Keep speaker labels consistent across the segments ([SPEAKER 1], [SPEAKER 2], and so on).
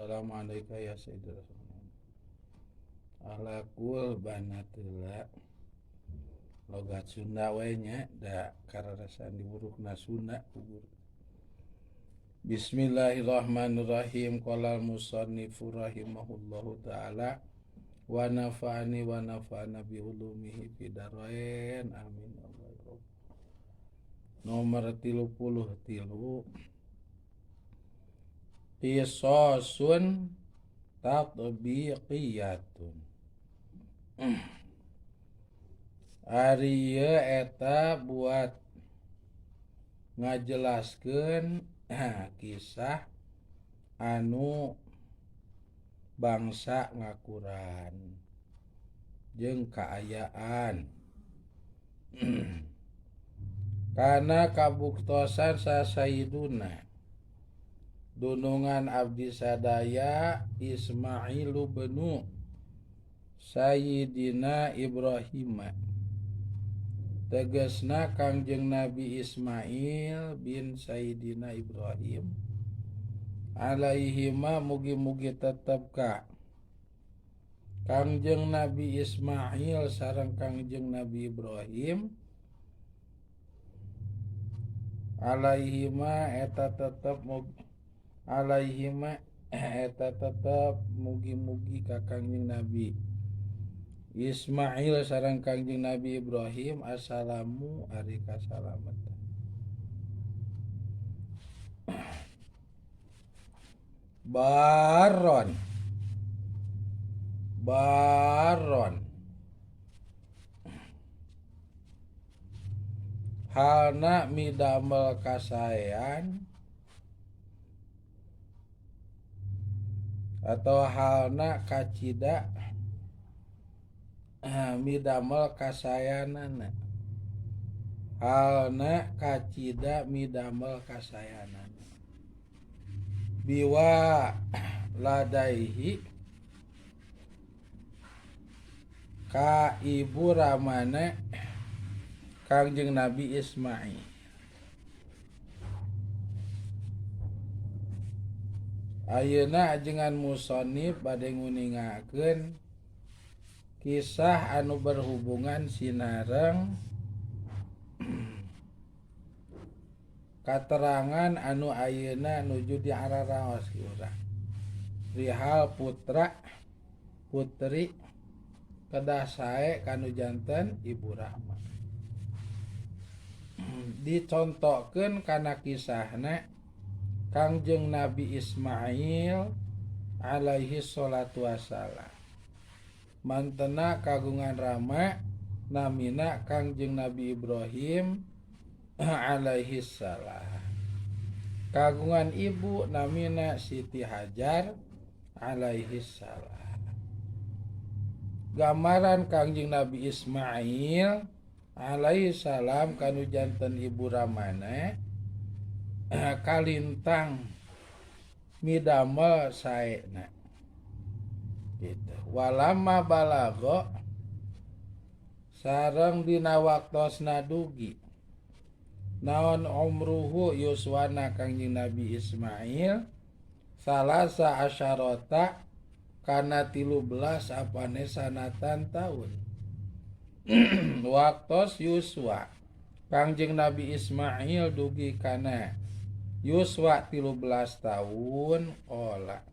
[SPEAKER 1] Assalamualaikum ya Sayyidina Rasulullah. Ahlakul banatila logat Sunda we nya da kararasaan diburukna Sunda kubur. Bismillahirrahmanirrahim. Qala al-musannifu rahimahullahu taala wa nafa'ani wa nafa'ana bi ulumihi fid dharain. Amin ya Allah ya Rabb. Nomor 33 Qisasun tatbiqiyatun. Ari ieu eta buat ngajelaskeun kisah anu bangsa ngakuran jeung kaayaan. Kana kabuktosan sasayiduna dunungan abdi sadaya Ismailu benu Sayyidina Ibrahim. Tegasna Kangjeng Nabi Ismail bin Sayyidina Ibrahim alaihima mugi-mugi tetep ka Kangjeng Nabi Ismail sareng Kangjeng Nabi Ibrahim alaihima eta tetep alaihima eta tetep mugi-mugi ka Kangjeng Nabi Ismail sareng Kangjeng Nabi Ibrahim assalamu ari kasalamatan. Baron baron halna midamel kasaean atau halna kacida midamel kasayanana, halna kacida midamel kasayanana biwa ladaihi ka ibu ramana Kangjeng Nabi Ismail. Ayeuna ajengan musonif bade nguningakeun kisah anu berhubungan sinareng katerangan anu ayeuna nuju diararaos ku urang rihal putra putri kedah sae kanu janten Ibu Rahma. Dicontohkeun kana kisahna Kangjeng Nabi Ismail alaihi salatu wassalam. Mantena kagungan rama namina Kangjeng Nabi Ibrahim alaihi salam. Kagungan ibu namina Siti Hajar alaihi salam. Gambaran Kangjeng Nabi Ismail alaihi salam kanu janten ibu ramana kalintang midamel saena gitu. Walama balago sareng dina waktosna dugi naon umruhu yuswana Kangjeng Nabi Ismail salasa asyarota kana 13 apane sanatan taun. Waktos yuswa Kangjeng Nabi Ismail dugi kana yuswa 13 tahun ola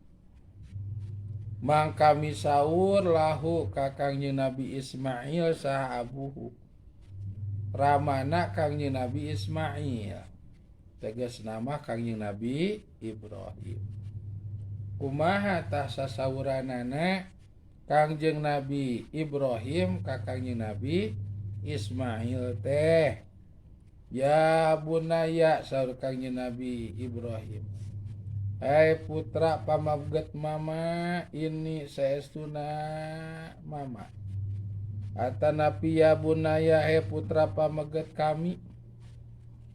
[SPEAKER 1] mangka misaur lahu ka Kangjeng Nabi Ismail saha abuhu ramana Kangjeng Nabi Ismail tegas nama Kangjeng Nabi Ibrahim. Kumaha tah sasauranana Kangjeng Nabi Ibrahim ka Kangjeng Nabi Ismail teh? Ya bunaya saur Kangjeng Nabi Ibrahim, hai putra pamaget mama, ini saestuna mama. Atanapi ya bunaya he putra pameget kami,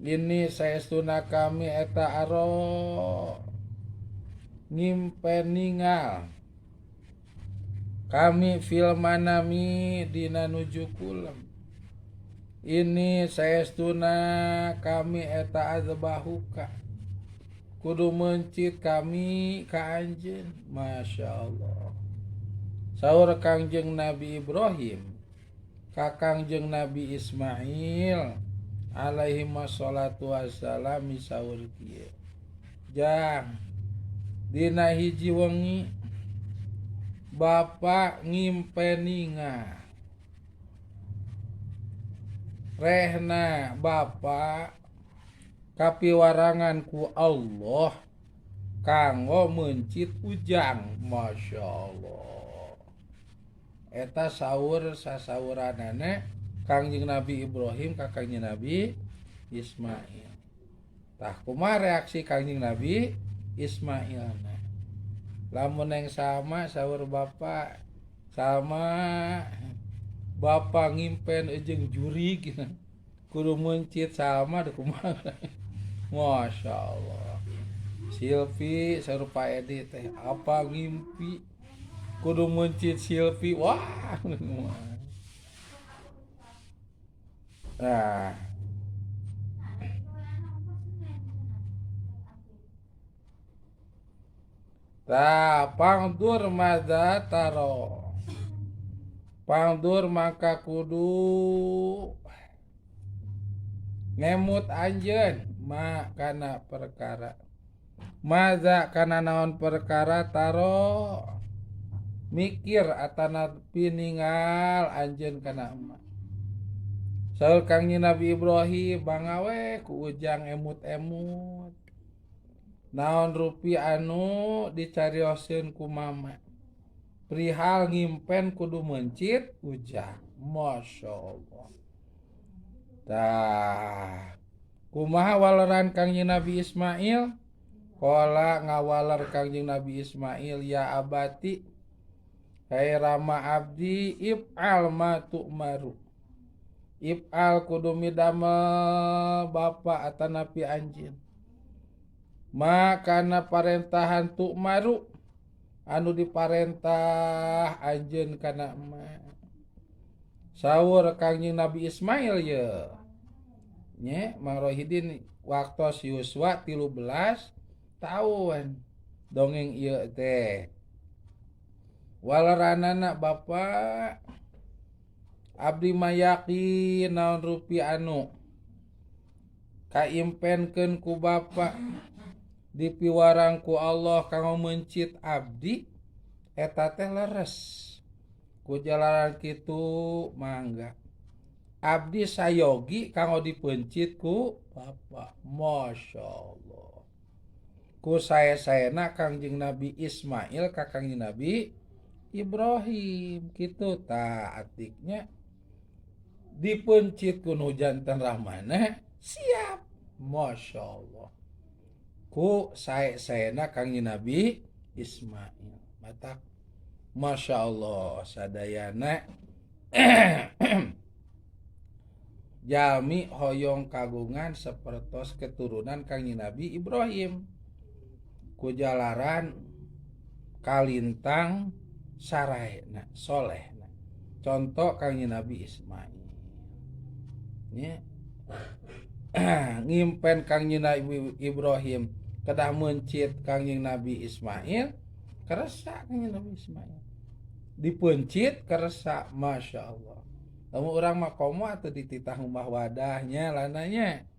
[SPEAKER 1] ini saestuna kami eta aro ngimpen ningal kami fil manami dina nuju kulem. Ini saestuna kami eta azbahuka Kudu meuncit kami ka anjeun. Masya Allah. Saur Kangjeng Nabi Ibrahim ka Kangjeng Nabi Ismail alaihi wassalatu wassalam saur kieu. Jang dina hiji wengi bapa ngimpeninga rehna bapa kapiwarangan ku Allah kanggo meuncit ujang. Masya Allah. Eta saur sasauranana Kangjeng Nabi Ibrahim ka Kangjeng Nabi Ismail. Tah kumaha reaksi Kangjeng Nabi Ismail? Lamun yang sama saur bapa sama bapa ngimpen jeung jurig kudu meuncit sama de kumaha. Masya Allah. Silvi saur Pak Edi teh apa ngimpi kudu meuncit Silvi. Wah. Nah. Tah pangdur madza taro. Pangdur maka kudu ngemut anjeun ma kana perkara. Maza kana naon perkara taro mikir atana piningal anjeun kana emak. Saur Kangjeng Nabi Ibrahim bangawe ku ujang emut-emut. Naon rupi anu dicarioseun ku mama. Perihal ngimpen kudu meuncit ujang. Masya Allah. Tah kumaha waleran Kangjeng Nabi Ismail? Qala ngawaler Kangjeng Nabi Ismail ya abati hai rama abdi if'al ma tu'maru. If'al kudu midamel bapa atanapi anjeun. Ma kana parentahan tu'maru anu diparentah anjeun kana emak. Saur Kangjeng Nabi Ismail ye. Nye Mang Rohidin waktos yuswa 13 tahun dongeng ieu teh. Waleranana bapa abdi mah yakin naon rupi anu kaimpenkeun ku bapa dipiwarang ku Allah kanggo meuncit abdi eta teh leres. Ku jalaran kitu mangga abdi sayogi kanggo dipeuncit ku bapa. Masya Allah. Ku sae-saena Kangjeng Nabi Ismail ka Kangjeng Nabi Ibrahim kitu tah atiknya dipeuncit ku nu janten rahmana siap. Masya Allah. Ku sae-saena Kangjeng Nabi Ismail matak Masya Allah sadayana jalmi hoyong kagungan sapertos keturunan Kangjeng Nabi Ibrahim ku jalaran kalintang saraena solehna contoh Kangjeng Nabi Ismail nya ngimpen Kangjeng Nabi Ibrahim kedah meuncit Kangjeng Nabi Ismail keresa Kangjeng Nabi Ismail dipeuncit keresa. Masya Allah. Lamun urang mah komo atuh dititah ngumbah wadahnya lananya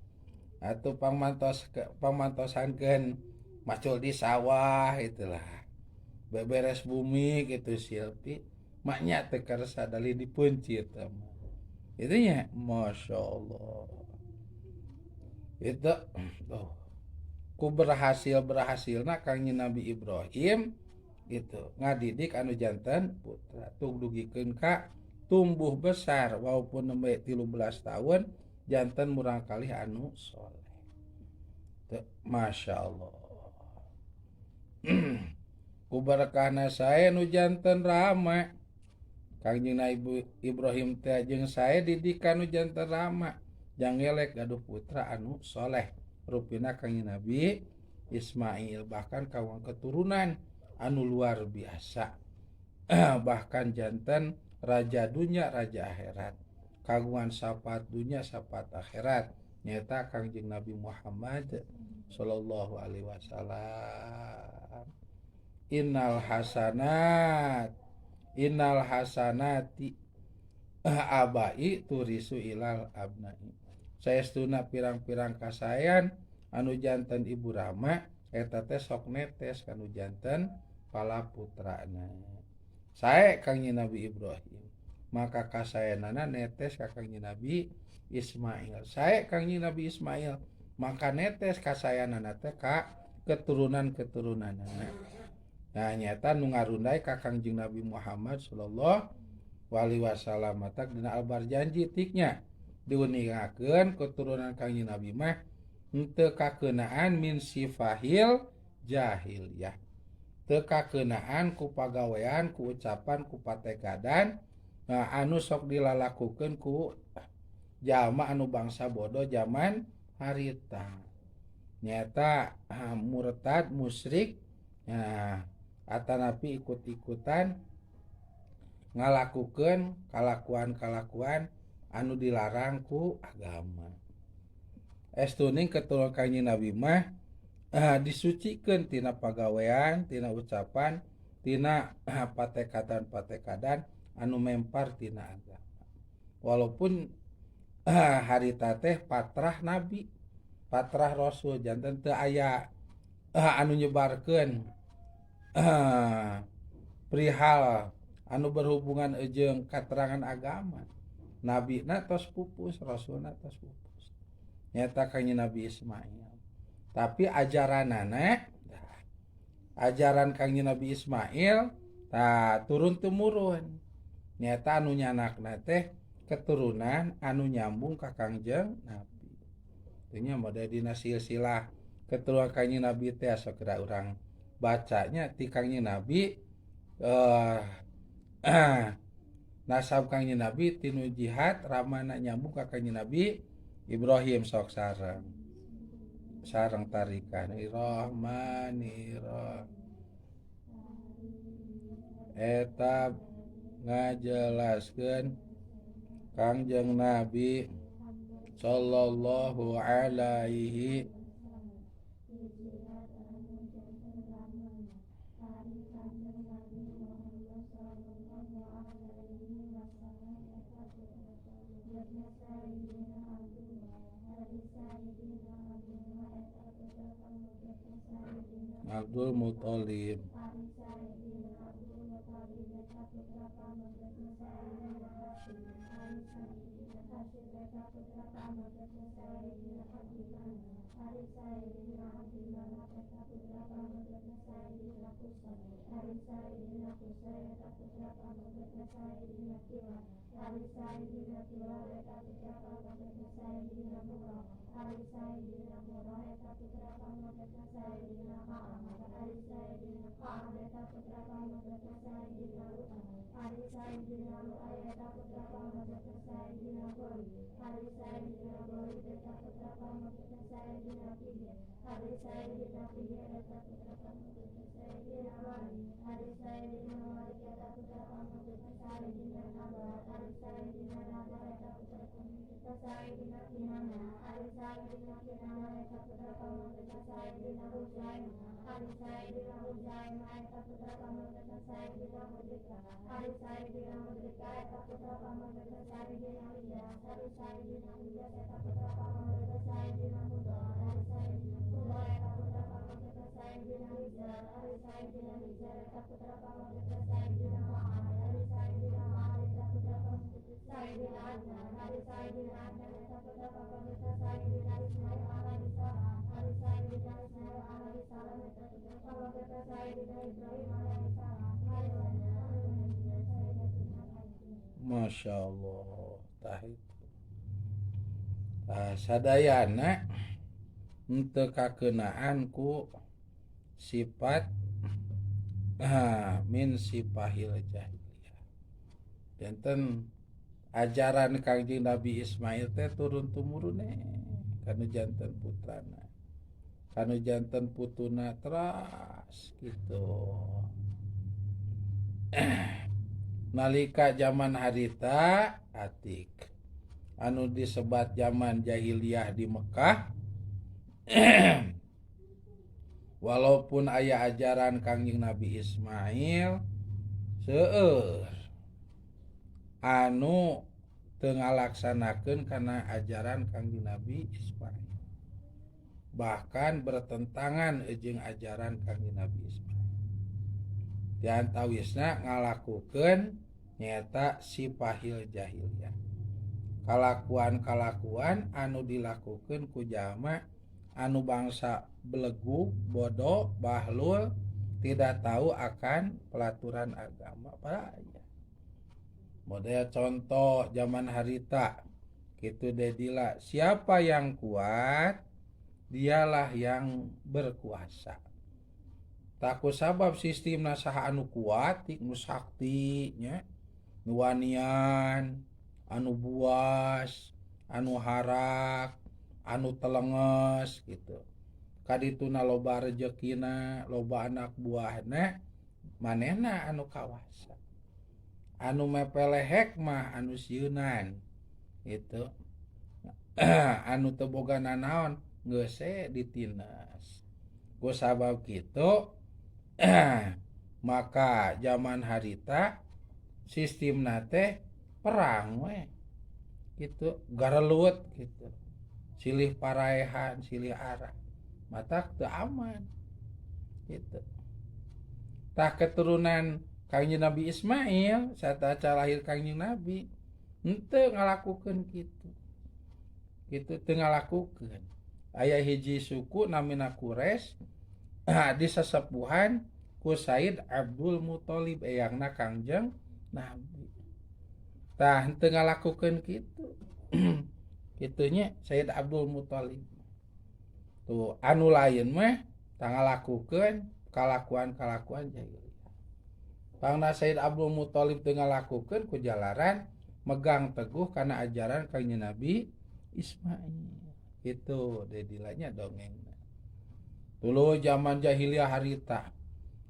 [SPEAKER 1] atuh pangmantos pangmantosankeun macul di sawah itulah beberes bumi gitu Silpi maknya teu keresa dalih dipeuncit itu nya. Masya Allah. Itu oh ku berhasil-berhasilna Kangjeng Nabi Ibrahim gitu ngadidik anu janten putra tug dugikeun ka tumbuh besar walaupun nembe 13 tahun janten murangkalih anu soleh. Masya Allah. Ku berkahna sae nu janten rama Kangjeng Nabi Ibrahim teh jeung sae didikan nu janten rama jangelek gaduh putra anu soleh rupina Kangjeng Nabi Ismail bahkan kawang keturunan anu luar biasa bahkan janten raja dunia raja akhirat kagungan syafaat dunia syafaat akhirat nyata Kangjeng Nabi Muhammad sallallahu alaihi wasallam. Innal hasanat innal hasanati abai turisu ilal abnai. Saestuna pirang-pirang kasaean anu janten ibu rama eta teh sok netes kanu janten pala putrana. Sae Kangjeng Nabi Ibrahim, maka kasaeanana netes ka Kangjeng Nabi Ismail. Sae Kangjeng Nabi Ismail, maka netes kasaeanana teh ka keturunan-keturunanana. Nah, nyata nu ngarunday ka Kangjeng Nabi Muhammad sallallahu alaihi wasallam. Matak dina Al-Barzanji tiknya diuningakeun keturunan Kangjeng Nabi mah henteu kakeunaan min sifahil jahiliyah, teu kakeunaan ku pagawean, ku ucapan, ku patekadan, nah, anu sok dilalakukeun ku jalma anu bangsa bodoh zaman harita, nyata murtad, musyrik, nah, atanapi ikut-ikutan ngalakukeun kalakuan-kalakuan anu dilarang ku agama. Estuning keturunan Kangjeng Nabi mah disucikeun tina pagawean, tina ucapan, tina patekatan-patekadan anu mempar tina agama. Walaupun harita teh patrah nabi, patrah rasul, janten teu aya anu nyebarkeun perihal anu berhubungan jeung katerangan agama. Nabi na tos pupus, rasulna tos pupus, nyata Kangjeng Nabi Ismail. Tapi ajaranana, ajaran Kangjeng Nabi Ismail tah turun temurun, nyata anu nyanakna teh keturunan anu nyambung ka Kangjeng Nabi. Nya mode dina silsilah keturunan Kangjeng Nabi teh sok geura urang bacanya ti Kangjeng Nabi, nasab Kangjeng Nabi tinu jihad ramana nyambung ka Kangjeng Nabi Ibrahim. Sok sareng sareng tarikan Rahmanirrahim eta ngajelaskeun Kangjeng Nabi sallallahu alaihi. Abdul Muthalib. Masya Allah, tah itu. Tah sadayana henteu kakeunaan ku sifat min sifahil jahiliyah. Janten ajaran Kangjeng Nabi Ismail teh turun tumurun kanu janten putrana, kanu janten putuna, teras gitu. Nalika zaman harita atik anu disebat zaman jahiliyah di Mekah. Walaupun aya ajaran Kangjeng Nabi Ismail, seueur anu teu ngalaksanakeun kana ajaran Kangjeng Nabi Ismail, bahkan bertentangan jeung ajaran Kangjeng Nabi Ismail. Di antawisna ngalakukeun nyaeta sipahil jahiliyah, kalakuan-kalakuan anu dilakukeun ku jalma anu bangsa belegug, bodoh, bahlul, tidak tahu akan pelaturan agama. Para aya model contoh zaman harita gitu, Dedila, siapa yang kuat dialah yang berkuasa. Tah, ku sabab sistem saha anu kuat, nu sakti nya, nu wanian, anu buas, anu harak, anu telenges gitu, kadituna loba rejekina, loba anak buahna, manehna anu kawasa. Anu mepelehek mah anu sieunan gitu, anu teu boga nanaon, geus ditindas. Ku sabab kitu maka zaman harita sistemna teh perang we gitu, garelut gitu, silih paraehan, silih arah, matak teu aman gitu. Tah, keturunan Kangjeng Nabi Ismail saacan lahir Kangjeng Nabi henteu ngalakukeun kitu gitu, teu ngalakukeun. Aya hiji suku namina Quraisy, disesepuhan ku Said Abdul Muthalib, eyangna Kangjeng Nabi. Tah, henteu ngalakukeun kitu kitunya. Said Abdul Muthalib tuh, anu lain mah tah ngalakukeun kalakuan-kalakuan jahiliyah. Pangna Said Abdul Muthalib teu ngalakukeun ku jalaran megang teguh karena ajaran Kangjeng Nabi Ismail itu. Dedilanya dongeng dulu zaman jahiliyah harita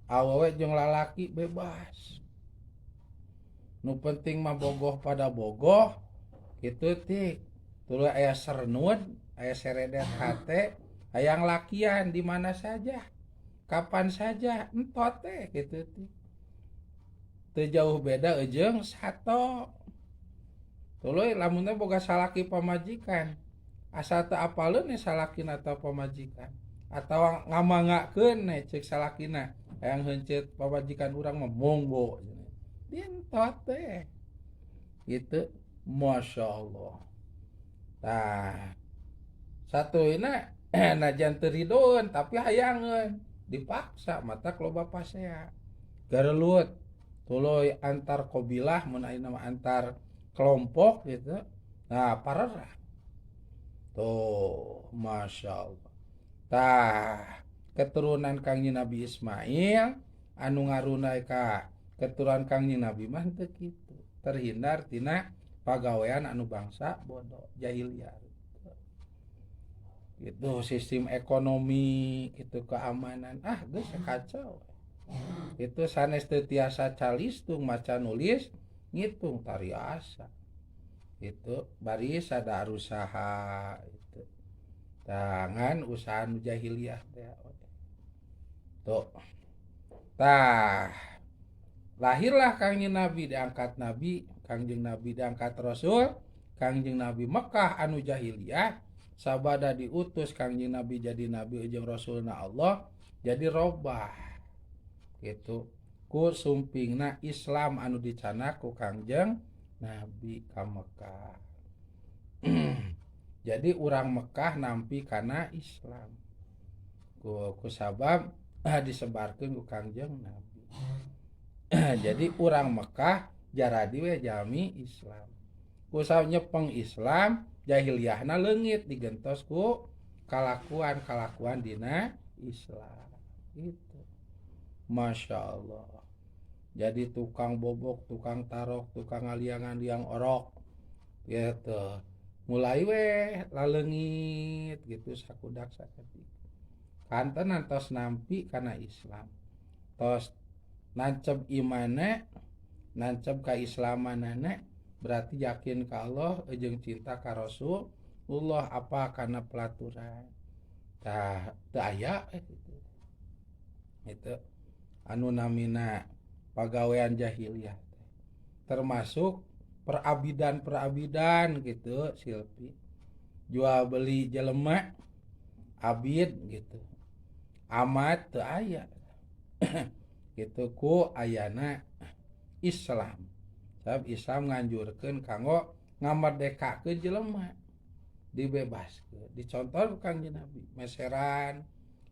[SPEAKER 1] awewe jeung lalaki bebas, nu penting mah bogoh pada bogoh gitu. Tik tuluy aya sernud, aya seredet hate, hayang lakian di mana saja, kapan saja, entot teh gitu. Tik teu jauh beda jeung sato. Tuluy lamun teh boga salaki pamajikan, asa teu apaleun salakina atau pamajikan atau ngamangakeun cek salakina hayang heuncet pamajikan urang mah monggo, dientot teh gitu. Masya Allah. Tah, satuluyna najan teu ridoeun tapi hayangeun dipaksa, matak loba pasea, garelut. Tuluy antar qabilah, mun ayeuna mah antar kelompok gitu. Nah, pararah tuh. Masya Allah. Tah, keturunan Kangjeng Nabi Ismail anu ngarunai ka keturunan Kangjeng Nabi mah teu kitu, terhindar tina pagawean anu bangsa bodoh jahiliyah gitu. Sistem ekonomi itu, keamanan, ah geus kacau itu. Sanes teu tiasa calistung, maca nulis ngitung tariasa itu, baris ada usaha itu tangan usaha nu jahiliyah teh tuh. Tah, lahirlah Kangjeng Nabi, diangkat Nabi, Kangjeng Nabi diangkat Rasul. Kangjeng Nabi Mekah anu jahiliyah, sabada diutus Kangjeng Nabi jadi nabi jeung Rasulna Allah, jadi robah gitu ku sumpingna Islam anu dicandak ku Kangjeng Nabi ka Mekah. Jadi urang Mekah nampi kana Islam ku sabab disebarkeun ku Kangjeng Nabi. Jadi urang Mekah jaradi we jalmi Islam. Ku nyepeng Islam, jahiliyahna leungit, digentos ku kalakuan-kalakuan dina Islam itu. Masya Allah. Jadi tukang bobok, tukang tarok, tukang ngaliangan liang orok gitu mulai weh laleungit gitu, sakudak sakedik kantenan tos nampi kana Islam, tos nancep imane, nancep kaislamanana, berarti yakin ka Allah jeung cinta ka Rasulullah, apa karena pelaturan. Tah, teu aya gitu. Itu anu namina pagawean jahiliyah teh. Termasuk perabidan-perabidan gitu Silpi. Jual beli jelema abid gitu. Amat teu aya. Gitu ku ayana Islam. Sebab Islam nganjurkeun kanggo ngamerdekakeun jelema. Dibebaskeun. Dicontoh ku Kangjeng Nabi, meseran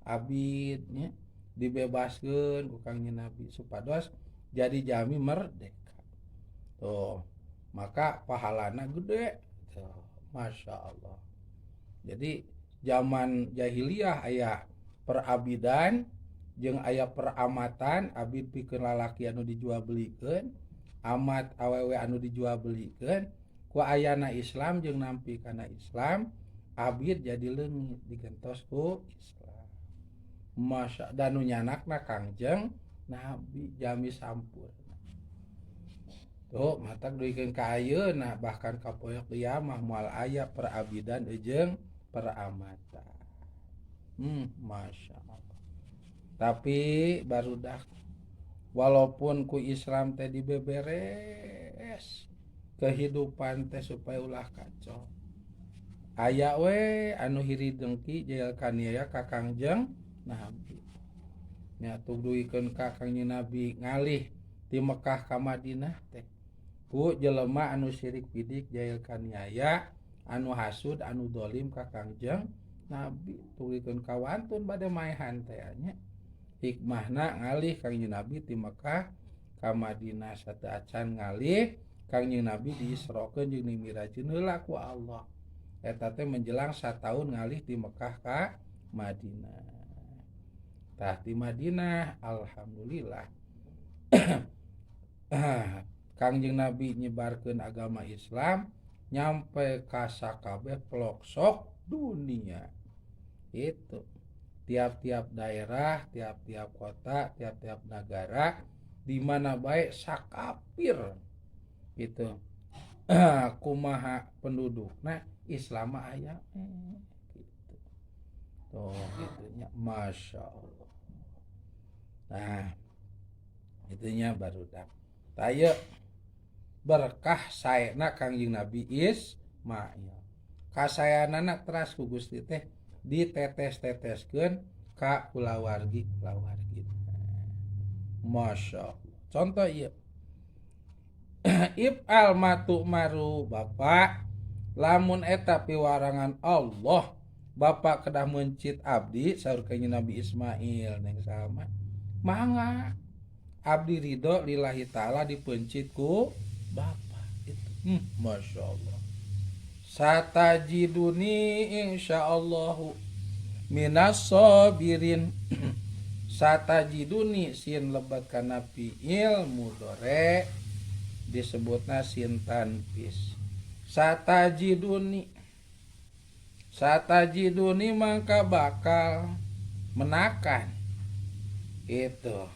[SPEAKER 1] abid nya dibebaskeun ku Kangjeng Nabi supados jadi jami merdeka. Tuh, maka pahalana gede. Tuh, Masya Allah. Jadi zaman jahiliyah aya perabidan jeung aya peramatan, abid pikeun lalaki anu dijual belikeun, amat awewe anu dijual belikeun. Ku ayana Islam jeung nampi kana Islam, abid jadi leungit digentos ku Islam. Masya dan nu nyanakna Kangjeng Nabi jami sampurna. Tuh matak duikeun ka ayeuna bahkan ka poe kiamah moal aya perabidan jeung peramatan. Masya Allah. Tapi barudak walaupun ku Islam teh dibeberes kehidupan teh supaya ulah kacau. Aya we anu hiri dengki jail kaniaya ka Kangjeng Nabi. Nya duikeun ka Kangjeng Nabi ngalih ti Mekah ka Madinah teh. Ku jelema anu sirik bidik jail kaniaya anu hasud anu dolim ka Kangjeng Nabi tuluikeun ka wantun bade maehan teh nya. Hikmahna ngalih Kangjeng Nabi ti Mekah ka Madinah sateuacan ngalih Kangjeng Nabi diisrokeun jeung dimirajkeun heula ku Allah. Eta teh menjelang sataun ngalih ti Mekah ka Madinah. Tah ti Madinah alhamdulillah Kangjeng Nabi nyebarkeun agama Islam nyampe ka sakabeh pelosok dunia. Itu tiap-tiap daerah, tiap-tiap kota, tiap-tiap negara di mana bae sakapir gitu. Kumaha pendudukna Islam aya gitu. Tuh gitu nya, Masya Allah. Nah, itunya barudak. Taya berkah saena Kangjeng Nabi Ismail. Kasayanana teras ku Gusti teh ditetes-teteskeun ka kulawargi-kulawargi. Masya Allah. Contoh ieu. If'al ma tu'maru Bapak lamun eta piwarangan Allah Bapak kedah mencit abdi saur kanjeng Nabi Ismail neng sama mangga abdi ridho lillahi ta'ala dipencit ku Bapak itu. Masya Allah. Satajiduni insyaallahu minas sabirin. Satajiduni sin lebat kana fi'il mudhari disebutna sin tanfis. Satajiduni, satajiduni mangka bakal menakan itu.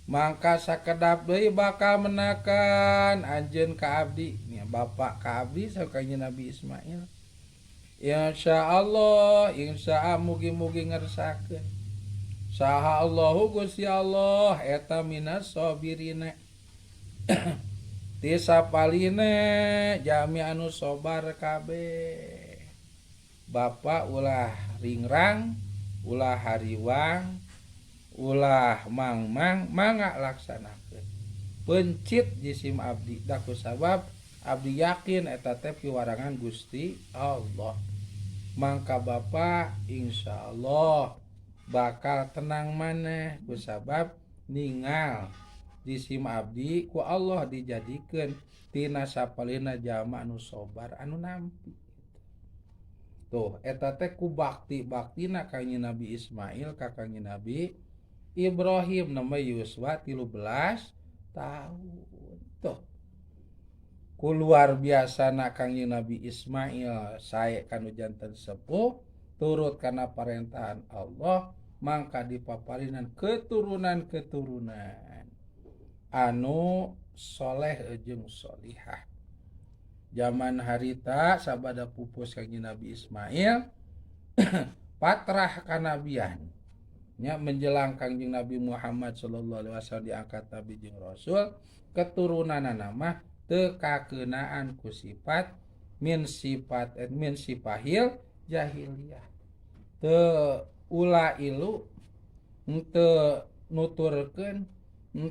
[SPEAKER 1] Mangka sakedap deui bakal menakan anjeun ka abdi nya bapak ka abdi sakanya Nabi Ismail. Insyaallah, insya mugi-mugi ngersakeun. Saha Allahu Gusti Allah eta minas sabirina. Tisapaline jami anu sobar kabeh. Bapak ulah ringrang, ulah hariwang, ulah mangmang, mangga laksanakeun. Pencit jisim abdi da ku sabab abdi yakin eta teh piwarangan Gusti Allah. Mangka bapak insyaallah bakal tenang maneh ku sabab ningal jisim abdi ku Allah dijadikeun tina sapalina jalma anu sobar anu nampi. Tuh eta teh ku bakti-baktina kanjeng Nabi Ismail ka kanjeng Nabi Ibrahim nama Yuswa 13 tahun. Tuh ku luar biasa na kanjeng Nabi Ismail sae kanu janten sepuh turut kana parentahan Allah mangka dipaparinan keturunan-keturunan anu soleh jeung solihah. Zaman harita sabada pupus kanjeng Nabi Ismail patrah kanabian. Nya menjelang Kangjeng Nabi Muhammad sallallahu alaihi wasallam diangkat nabi jeung rasul, keturunanana mah teu kakeunaan ku sifat min sifat min sifahil jahiliyah. Teu ula ilu, teu nuturkeun,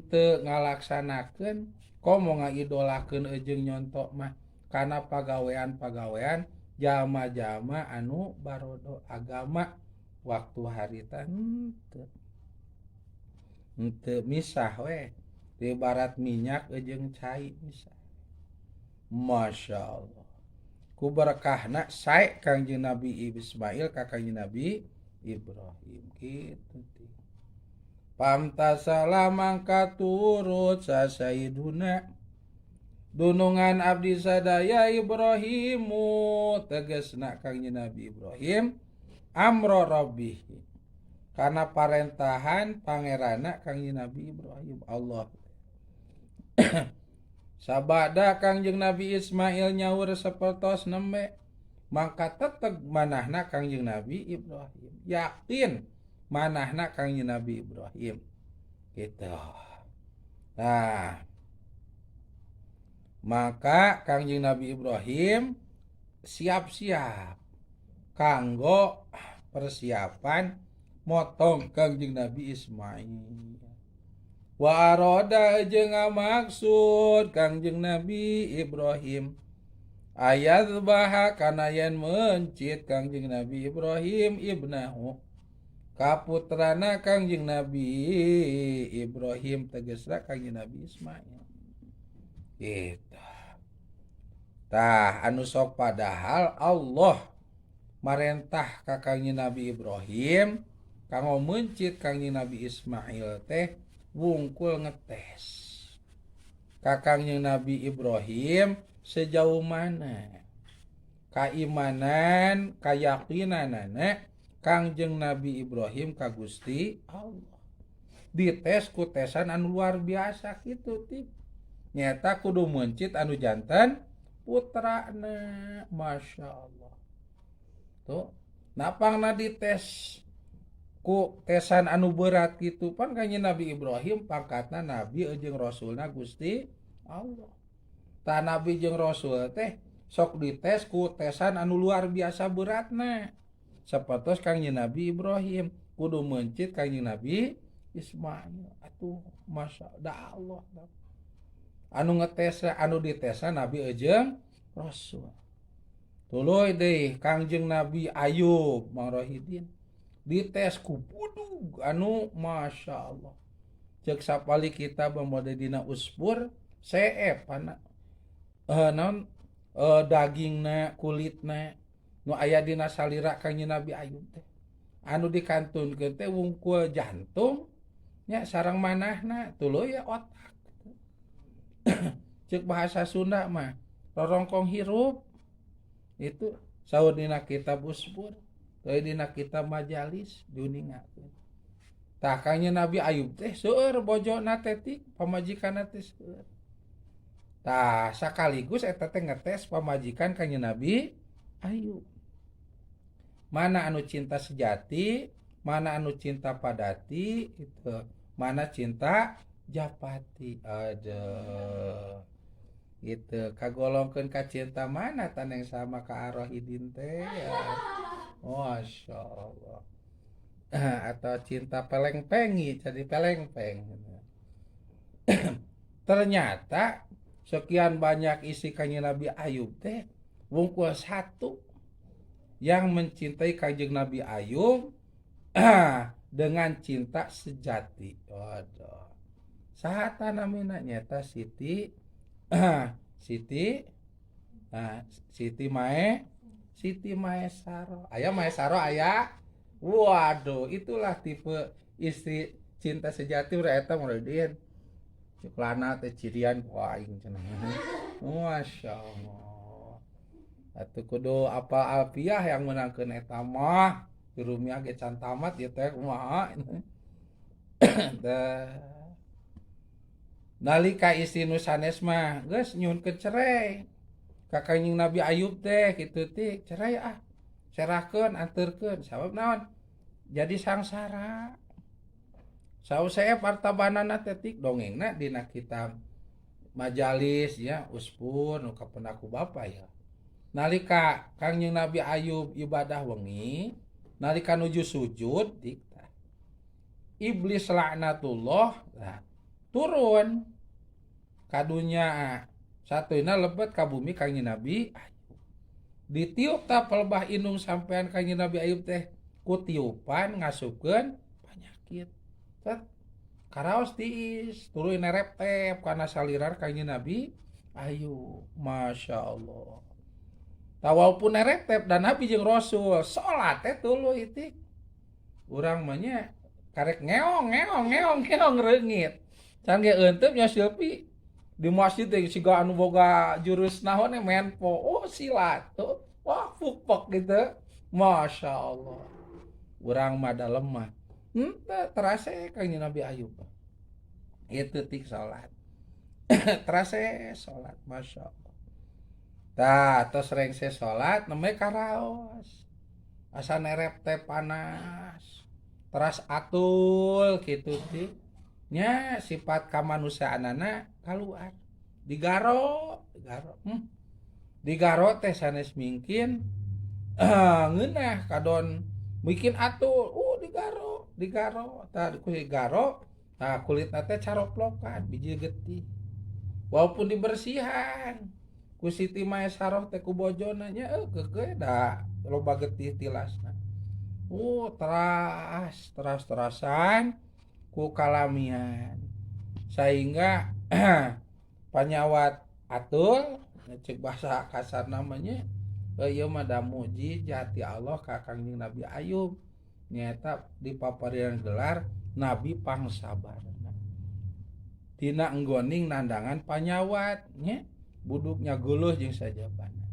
[SPEAKER 1] teu ngalaksanakeun, komo ngaidolakeun jeung nyontok mah kana pagawean-pagawean jalma-jalma anu barodo agama waktu harita henteu. Henteu misah we, ibarat minyak jeung cai misah. Masya Allah. Ku berkahna sae Kangjeng Nabi Ismail ka Kangjeng Nabi Ibrahim kitu teh. Pamtasala mangka turut sasaiduna dunungan abdi sadaya Ibrahimu tegasna Kangjeng Nabi Ibrahim amro rabbih kana parentahan pangeranna Kangjeng Nabi Ibrahim Allah. Sabada Kangjeng Nabi Ismail nyaur sapertos nembe mangka teteg manahna Kangjeng Nabi Ibrahim, yakin manahna Kangjeng Nabi Ibrahim gitu. Nah, maka Kangjeng Nabi Ibrahim siap-siap kanggo persiapan motong Kangjeng Nabi Ismail. Wa aroda jeung ngamaksud Kangjeng Nabi Ibrahim ayadzbaha kana yen mencit Kangjeng Nabi Ibrahim ibnahu kaputrana Kangjeng Nabi Ibrahim tegasna Kangjeng Nabi Ismail gitu. Tah anu sok padahal Allah marentah ka Kangjeng Nabi Ibrahim kanggo mencit Kangjeng Nabi Ismail teh wungkul ngetes ka Kangjeng Nabi Ibrahim sejauh mana keimanan keyakinanana Kangjeng Nabi Ibrahim ka Gusti Allah. Dites ku tesan anu luar biasa kitu ti nyata kudu mencit anu jantan putrana. Masya Allah tuh napangna dites ku tesan anu berat gitu pan Kangjeng Nabi Ibrahim pangkatna nabi jeung rasulna Gusti Allah. Tah nabi jeung rasul teh sok dites ku tesan anu luar biasa beratna sapertos Kangjeng Nabi Ibrahim kudu mencit Kangjeng Nabi Ismail. Atuh masya Allah anu ngetes anu ditesna nabi jeung rasul. Tuluy deui Kangjeng Nabi Ayub Mang Rohidin dites ku budug anu masya Allah. Cek sapali kita pamode dina uspur seep pana naon dagingna kulitna nu aya dina salira Kangjeng Nabi Ayub teh anu dikantunkeun teh wungkul jantung nya sareng manahna tuluy ya otak. Cek bahasa Sunda mah rorongkong hirup itu saur dina kitab uspur tuluy dina kitab majalis diuningakeun. Tah Kangjeng Nabi Ayub teh seueur bojona teh ti pamajikanna teh seueur. Tah sakaligus eta teh ngetes pamajikan Kangjeng Nabi Ayub. Mana anu cinta sejati, mana anu cinta padati itu, mana cinta japati. Aduh. Gitu kagolongkeun ka cinta mana tan yang sama ka Arohidin teh ya. Masya Allah. Atau cinta peleng-pengi jadi peleng-peng. Ternyata sekian banyak isi Kangjeng Nabi Ayub teh wungkul satu yang mencintai Kangjeng Nabi Ayub dengan cinta sejati. Waduh. Saha namina nyata Siti Siti nah, Siti Mae Siti Maesaro. Aya Maesaro aya. Waduh, itulah tipe istri cinta sejati urang eta muridin. Ceklana teh cirian ku aing cenah. Masya Allah. Atuh kudu apa alfiah yang menangkeun eta mah. Rumiah ge can tamat ieu teh kumaha. Tah. Nalika istri nu sanes mah geus nyuhunkeun cerai. Ka Kangjeng Nabi Ayub teh kitu teh cerai ah. Serahkeun anterkeun sabab naon? Jadi sangsara. Sausep harta bandana teh tik dongengna dina kitab majalis ya Usfur nu kapendak ku bapa ya. Nalika Kangjeng Nabi Ayub ibadah wengi, nalika nuju sujud tik tah. Iblis laknatullah nah, turun ka dunya satuyna lebet ka bumi Kangjeng Nabi Ayub. Ditiup tah pelebah indung sampean Kangjeng Nabi Ayub teh ku tiupan ngasupkeun penyakit. Tet karaos tiis tuluy nereptep kana salirar Kangjeng Nabi Ayub. Masya Allah. Tah walaupun nereptep dan Nabi jeung Rasul salat teh tuluy tik. Urang mah nya karek ngeong ngeong ngeong ngeong reungit. Can ge euteup nya Silpi di masjid teh siga anu boga jurus naon menpo, oh silat, oh, wah pupek gitu. Masya Allah. Urang mah dalem mah henteu terasa Kangjeng Nabi Ayub. Itu tik salat. Terasa salat, Masya Allah. Tah, tos rengse salat nembe karaos. Asa nerep teh panas. Teras atul kitu ti. Nya sifat kamanusiaanana kaluar. Digaro, digaro. Digaro teh sanes mingkin ngeunah kadon bikin atul. Digaro, digaro. Tah ku digaro, tah kulitna teh caroplokan biji getih. Walaupun dibersihan ku Siti Maesaroh teh ku bojona nya keukeuh da loba getih tilasna. Teras teras-terasan ku kalamian sehingga panyawat atul cek bahasa kasar namanya ieu mah da mujizat ti Allah ka Kangjeng Nabi Ayub nyaeta dipaparian gelar Nabi Pangsabarna tina enggoning nandangan panyawat nya buduknya geuleuh jeung sajabana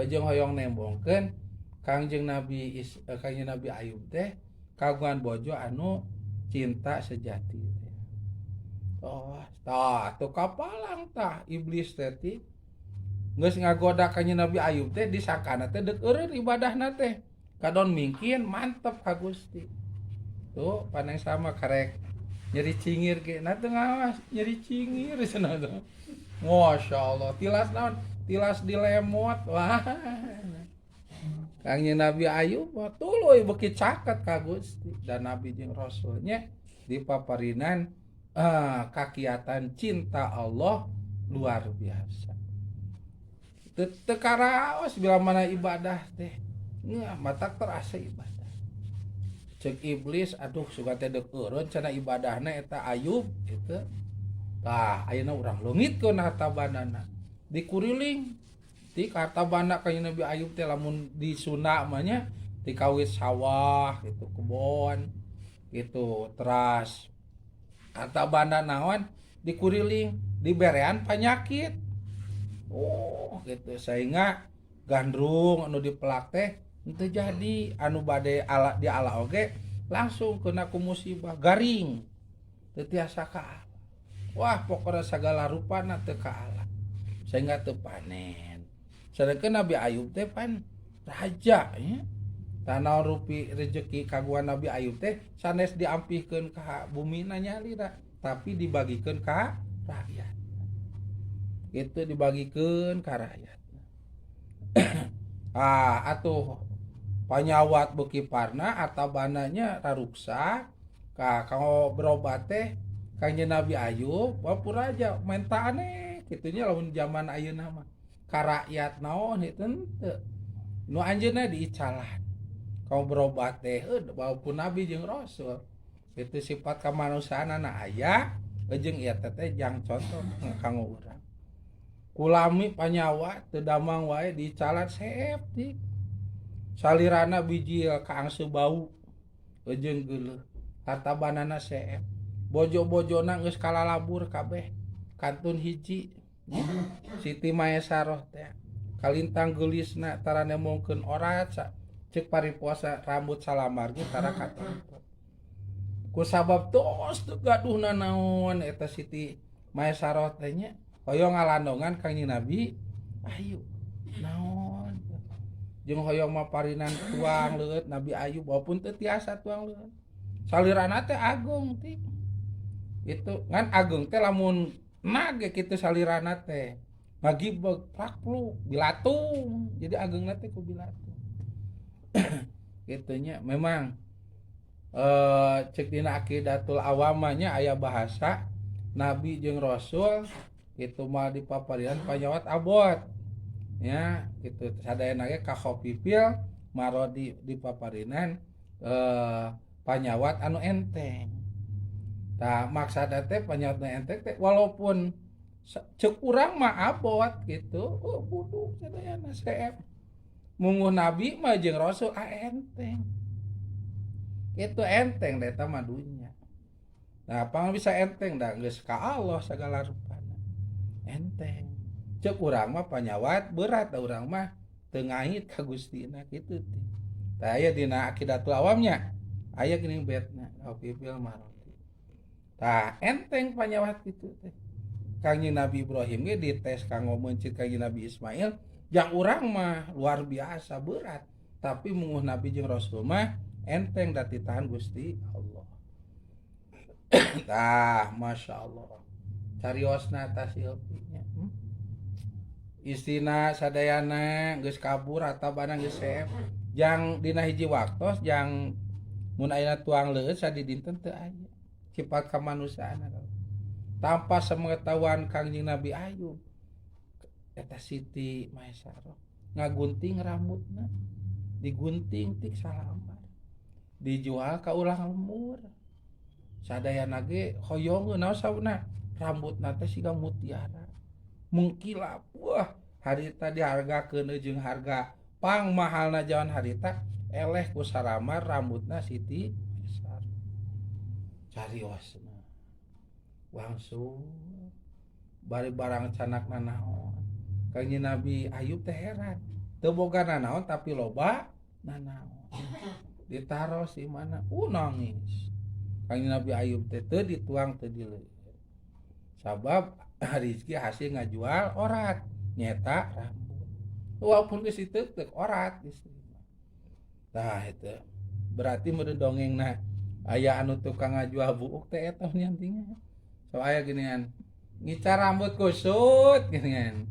[SPEAKER 1] jeung hoyong nembongkeun Kangjeng Nabi Kangjeng Nabi Ayub teh kagungan bojo anu cinta sejati teh. Oh, tah tuh kapalang tah iblis teh ti geus ngagoda Kangjeng Nabi Ayub teh disangkana teh deuk eureun ibadahna teh. Kadon mingkin mantep ka Gusti. Tuh paneng sama karek nyeri cingir ge na teu ngawas nyeri cingir cenah teh. Masya Allah tilas naon tilas dilemot wah. Kangjeng Nabi Ayub tuluy beuki caket ka Gusti dan Nabi jeung Rasulnya dipaparinan kakiatan cinta Allah luar biasa. Teu karaos bila mana ibadah teh nya matak terasa ibadah. Cek iblis aduh sugan teh deuk eureun cenah ibadahna eta Ayub gitu. Tah ayeuna urang leungitkeun harta bandana dikuriling ti harta banda ka Nabi Ayub teh lamun di Sunda mah nya dikawit sawah gitu kebon gitu teras harta banda naon dikuriling diberean penyakit oh gitu sehingga gandrung anu dipelak teh henteu jadi anu bade ala di ala oge langsung kena ku musibah garing teu tiasa ka wah pokona sagala rupana teu kaala sehingga teu panen. Sedangkan Nabi Ayub teh pan raja ya. Tanah rupi rezeki kagungan Nabi Ayub teh sanes diampihkeun ka bumina nyalira tapi dibagikeun ka rakyat. Itu dibagikeun ka rakyat. Ah atuh panyawat beuki parna artabananya raruksa ka kanggo berobat teh Kangjeng Nabi Ayub walaupun raja menta aneh kitu nya lamun zaman ayeuna mah. Ka rakyat naon itu henteu. Nu anjeunna diicalan. Kau berobat teh walaupun nabi jeung rasul. Itu sifat kemanusiaanana aya jeung ieu teh jang contoh kanggo urang. Kulami panyawa teu damang wae diicalan seep ti. Salirana bijil kaangse bau jeung geuleuh. Harta banana seep. Bojo-bojona geus kalalabur kabeh. Kantun hiji Siti Maesaroh teh kalintang geulisna tara nemongkeun orat cek paripuasa rambut salamar ge tara katempo. Ku sabab tos teu gaduhna naon eta Siti Maesaroh teh nya hoyong ngalandongan Kangjeng Nabi Ayub naon jeung hoyong maparinan tuang leueut Nabi Ayub walaupun teu tiasa tuang leueut salirana teh agung ti. Itu ngan ageung teh lamun nage kitu salirana teh ngagibeg prakpluk bilatung. Jadi ageungna teh ku bilatung. Kitu nya memang cek dina Aqidatul Awamanya aya bahasa nabi jeung rasul kitu mah dipaparian panyawat abot nya kitu sadayana ge ka khafifil marodi dipaparinan panyawat anu enteng. Tah maksudna teh panyawat anu enteng teh walaupun cek urang mah abot gitu, oh buduk sadayana seep. Munguh nabi mah jeung rasul ah enteng. Itu enteng da eta mah dunya. Nah, apa bisa enteng da geus ka Allah sagala rupana. Enteng. Cek urang mah panyawat berat da urang mah teu ngait ka Gustina kitu teh. Tah aya dina Aqidatul Awamnya. Aya geuning betna khafifil marodi. Tah enteng panyawat kitu teh. Kangjeng Nabi Ibrahim ge dites kanggo meuncit Kangjeng Nabi Ismail, jang urang mah luar biasa berat, tapi munguh Nabi jeung Rasul mah enteng da ditahan Gusti Allah. Tah, Masya Allah. Cariosna tah silpi nya. Istina sadayana geus kabur atabana geus seep. Jang dina hiji waktos jang mun ayeuna tuang leueut sadidinten teu aya. Sifat kamanusiaan tanpa sepengetahuan Kangjeng Nabi Ayub eta Siti Maisaroh ngagunting rambutna digunting tik salambar dijual ka urang lembur sadayana ge hoyong naon sauna rambutna teh siga mutiara mengkilap. Wah, harita dihargakeun jeung harga pang mahalna jaman harita eleh ku salambar rambutna Siti Maisaroh. Cariosna wangsul bari barang canak nanaon. Kangjeng Nabi Ayub teh heran teu boga nanaon tapi loba nanaon ditaros di mana nangis. Kangjeng Nabi Ayub teh teu dituang teu dileueut sabab rezeki hasil ngajual orat nyeta rambut walaupun geus diteuk orat geus. Tah itu berarti meureun dongengna aya anu tukang ngajual buuk teh eta nyantingan. So aya ginian ngicar rambut kusut ginian.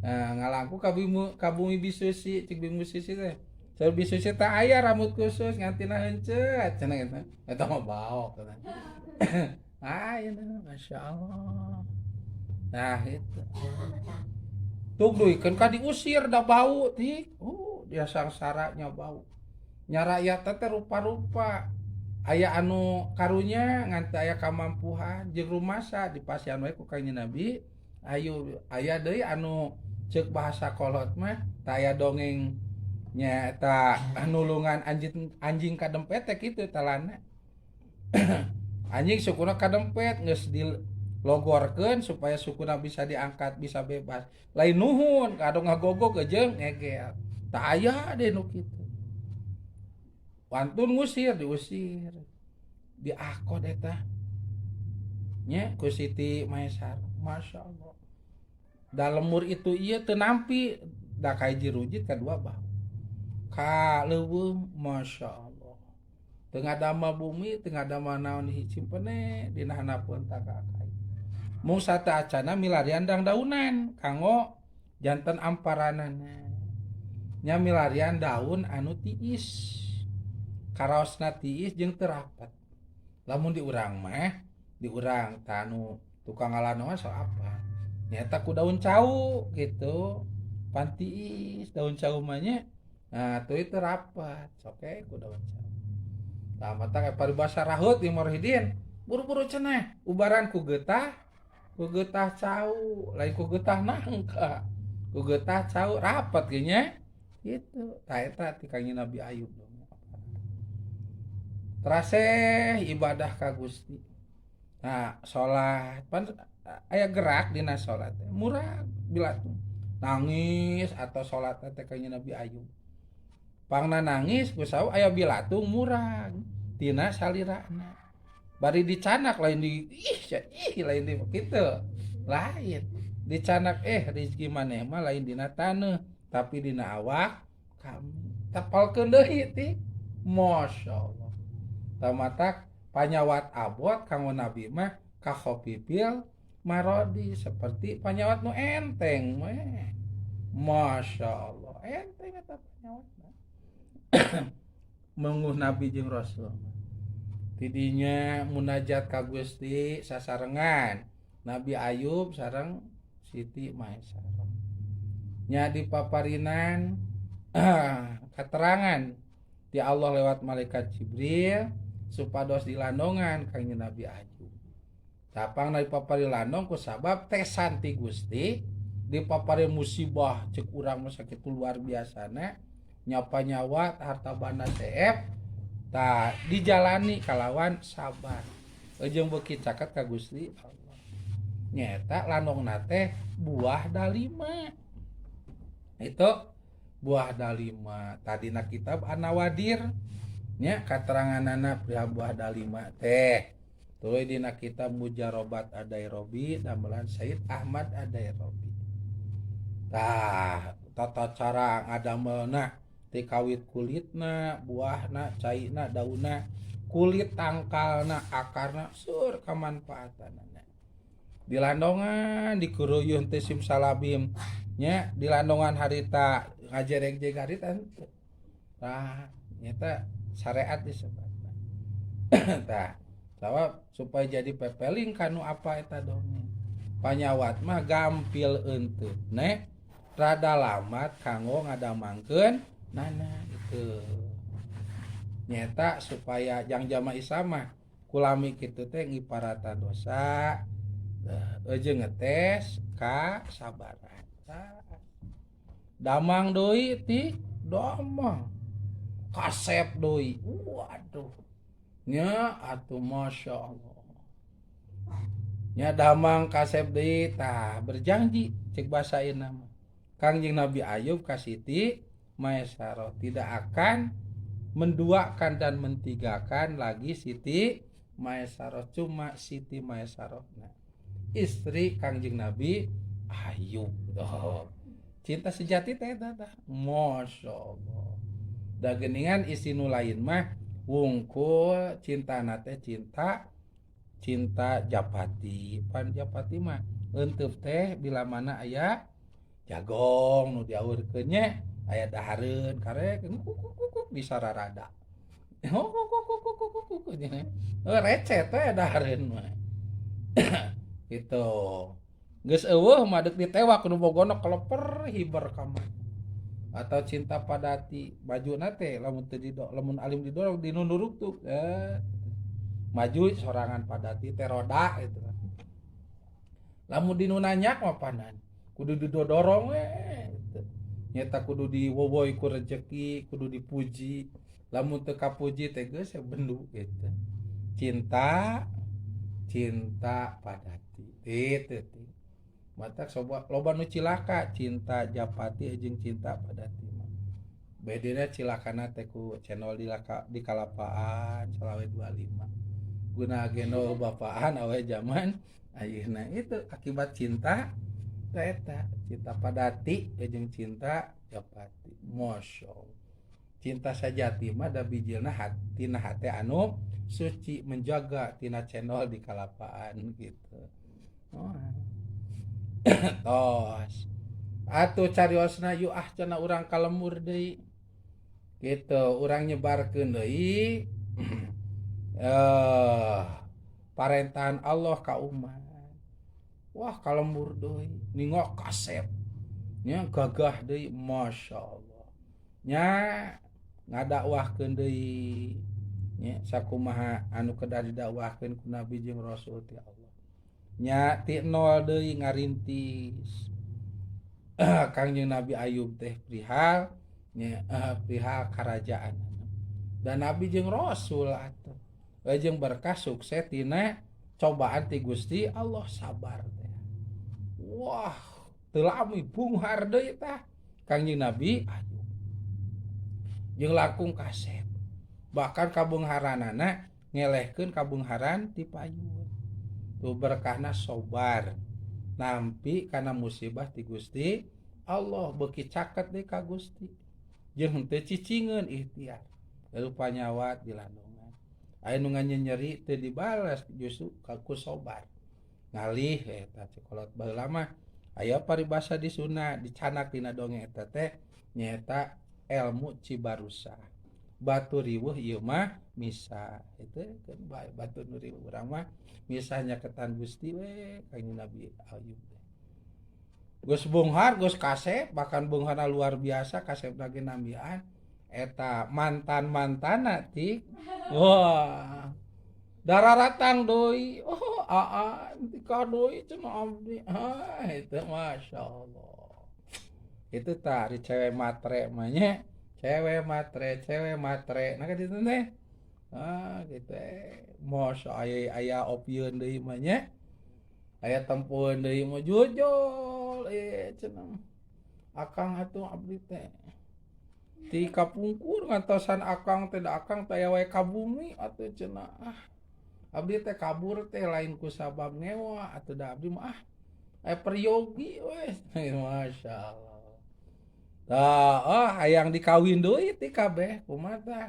[SPEAKER 1] Nah, ngalangku ka bumi bisusi cik bumi bisusi teh. So bisusi teh aya rambut khusus ngantina heuncet cenah gitu. Eta mah baok cenah. Aya Masya Allah. Nah itu. Tuk duikeun ka diusir da bau tik. Dia sangsaranya bau. Nya rakyat teh rupa-rupa. Aya anu karunya ngan teu aya kamampuhan jeung rumasa dipasihan wae ku Kangjeng Nabi Ayub. Aya deui anu ceuk bahasa kolot mah tah aya dongeng nya eta nulungan anjing, anjing kadempet teh kitu talana. Anjing sukuna kadempet geus dilogorkeun supaya sukuna bisa diangkat bisa bebas. Lain nuhun kado ngagogog jeung ngegel. Tah aya deui nu kitu. Wantun ngusir diusir diakod eta nya ku Siti Maisaroh. Masya Allah da lemur itu ieu teu nampi da kahiji rujit kadua bau ka leuweung. Masya Allah teu ngadama bumi teu ngadama naon dicimpene dina handapeun takakai mung sateuacana milarian dang-daunan kanggo janten amparanana nya milarian daun anu tiis karaosna tiis jeung teu rapat. Lamun di urang mah di urang tanu tukang ngalana so apa nyata ku daun cau gitu pan tiis daun cau mah nya. Nah tuh itu rapat oke ku daun cau. Tah mata kayak paribasa rahut di Morhidin buru-buru cenah ubaran ku getah cau lain ku getah nangka ku getah cau rapat ge nya gitu. Tah eta ti Kangjeng Nabi Ayub teraseh ibadah ka Gusti. Nah salat pan aya gerak dina salat teh murag bila nangis atau salat teh Kangjeng Nabi Ayub pangna nangis ku saur aya bilatung murag tina salirana bari dicanak lain di ih ih lain di kitu lain dicanak rezeki maneh mah lain dina taneuh tapi dina awak kami tapalkeun deui ti. Masya Allah tamatak panyawat abot kanggo nabi mah Kakhofifil marodi seperti panyawat nu enteng we. Masya Allah enteng eta panyawatna. Menguh Nabi jeung Rasul tidinya munajat ka Gusti sasarengan Nabi Ayub sareng Siti Maisarah nya di paparinan keterangan ti Allah lewat malaikat Jibril supados dilandongan kangjeng Nabi Ayub. Tapang na dipapari landong ku sabab tesan ti Gusti dipapari musibah cek urang mah sakitu luar biasana nyapa nyawa harta banda seep tah dijalani kalawan sabar jeung beuki caket ka Gusti Allah nyaeta landongna teh buah dalima itu buah dalima tadina kitab An-Nawadir nya kateranganana perihal buah dalima teh tuluy dina kitab Mujarobat Ad-Dairobi damelan Said Ahmad Ad-Dairobi tah tata cara ngadamelna ti kawit kulitna buahna caina daunna kulit tangkalna akarna sur kamanfaatanana dilandongan dikuruyuh teh simsalabim nya dilandongan harita ngajereg-jeg harita henteu tah nyata syariat disebutna tah sabab supaya jadi pepeling kanu apa eta dongeng panyawat mah gampil eunteut ne rada lamat kanggo ngadamangkeun nana itu nyata supaya jang jama isama kulami kitu teh ngiparatan dosa eujeung ngetes ka sabaran damang deui ti damang kasep deui waduh nya atuh Masya Allah nya damang kasep deui tah berjanji cek basa ayeuna mah Kangjeng Nabi Ayub ka Siti Maisarah tidak akan menduakan dan mentigakan lagi Siti Maisarah cuma Siti Maisarah nah, istri Kangjeng Nabi Ayub. Oh, cinta sejati teh eta tah Masya Allah da geuningan istri nu lain mah wungkul cintana teh cinta cinta japati pan japati mah eunteuf teh bila mana aya jagong nu diawurkeun nya aya dahareun karek kuk disararada receh teh dahareun mah gitu geus eueuh mah deuk ditewak nu bogona keleper hiber ka mana atau cinta padati majuna teh lamun teu dido lamun alim didorong dinunduruk tuh maju sorangan padati teh roda gitu lamun dinu nanyak mah panan kudu didodorong we gitu. Nyata kudu diwowoy ku rejeki kudu dipuji lamun teu kapuji teh geus bendu gitu cinta cinta padati itu matak soba loba nu cilaka cinta japati jeung cinta padati mah bedana cilakana teh ku channel di laka, di kalapaan salawe 25 guna geno bapaan awe zaman ayeuna itu akibat cinta eta cinta padati jeung cinta japati. Masya Allah cinta sajati mah da bijilna tina hate anu suci menjaga tina channel di kalapaan gitu. Oh. Tos atuh cariosna yuk ah cenah urang ka lembur deui gitu urang nyebarkeun deui parentahan Allah ka umat. Wah ka lembur deui ningok kasep nya gagah deui Masya Allah nya ngadakwahkeun deui nya sakumaha anu kedah didakwahkeun ku Nabi jeung Rasul ti Allah nya ti nol deui ngarintis Kangjeng Nabi Ayub teh perihal nya perihal karajaan dan Nabi jeung Rasul atuh jeung berkah sukses tina cobaan ti Gusti Allah sabar teh. Wah teu lami bunghar deui tah Kangjeng Nabi Ayub jeung langkung kasep bahkan kabeungharanana ngelehkeun kabeungharan ti payun tuh berkahna sobar nampi kana musibah ti Gusti Allah beuki caket deui ka Gusti jeung henteu cicingeun ikhtiar lalu panyawat dilandongan Aya nu nganyenyeri teu dibalas justru ku sobar. Ngalih eta cek kolot baheula mah aya paribasa di Sunda dicanak dina dongeng eta teh nyaeta ilmu Cibarusah. Batu riweuh ieu mah misah. Itu kan bae batu nu riweuh urang mah misah nyaketan Gusti we Kangjeng Nabi Ayub. Geus beunghar geus kasep bahkan beungharna luar biasa kasepna ge nambian eta mantan-mantana ti wah dararatang deui oh aa ka deui cenah abdi ah itu masyaallah itu tah ari cewek matre mah nya cewek matre nah kitu teh ah kitu mos aya aya opieun deui mah nya aya tempueun deui mah jujul cenah akang atuh abdi teh ti kapungkur ngantosan akang teh da akang teh aya wae ka bumi atuh cenah ah abdi teh kabur teh lain ku sabab ngewa atuh da abdi mah ah aya peryogi we masyaallah tah oh hayang dikawin deui ti kabeh kumaha tah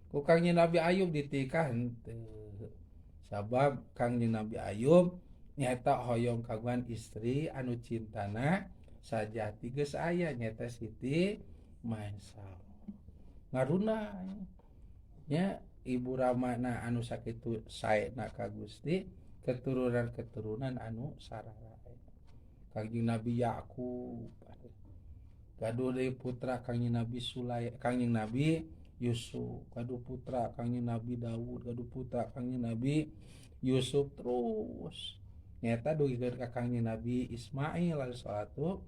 [SPEAKER 1] ku Kangjeng Nabi Ayub ditikah henteu sabab Kangjeng Nabi Ayub nyaeta hoyong kagungan istri anu cintana sajati geus aya nyaeta Siti Maisal ngaruna nya ibu ramana anu sakitu saena ka Gusti keturunan-keturunan anu sararae Kangjeng Nabi Yakub gaduh deui putra Kangjeng Nabi Sulai Kangjeng Nabi Yusuf gaduh putra Kangjeng Nabi Daud gaduh putra Kangjeng Nabi Yusuf terus nyaeta dugikeun ka Kangjeng Nabi Ismail alaihi salatu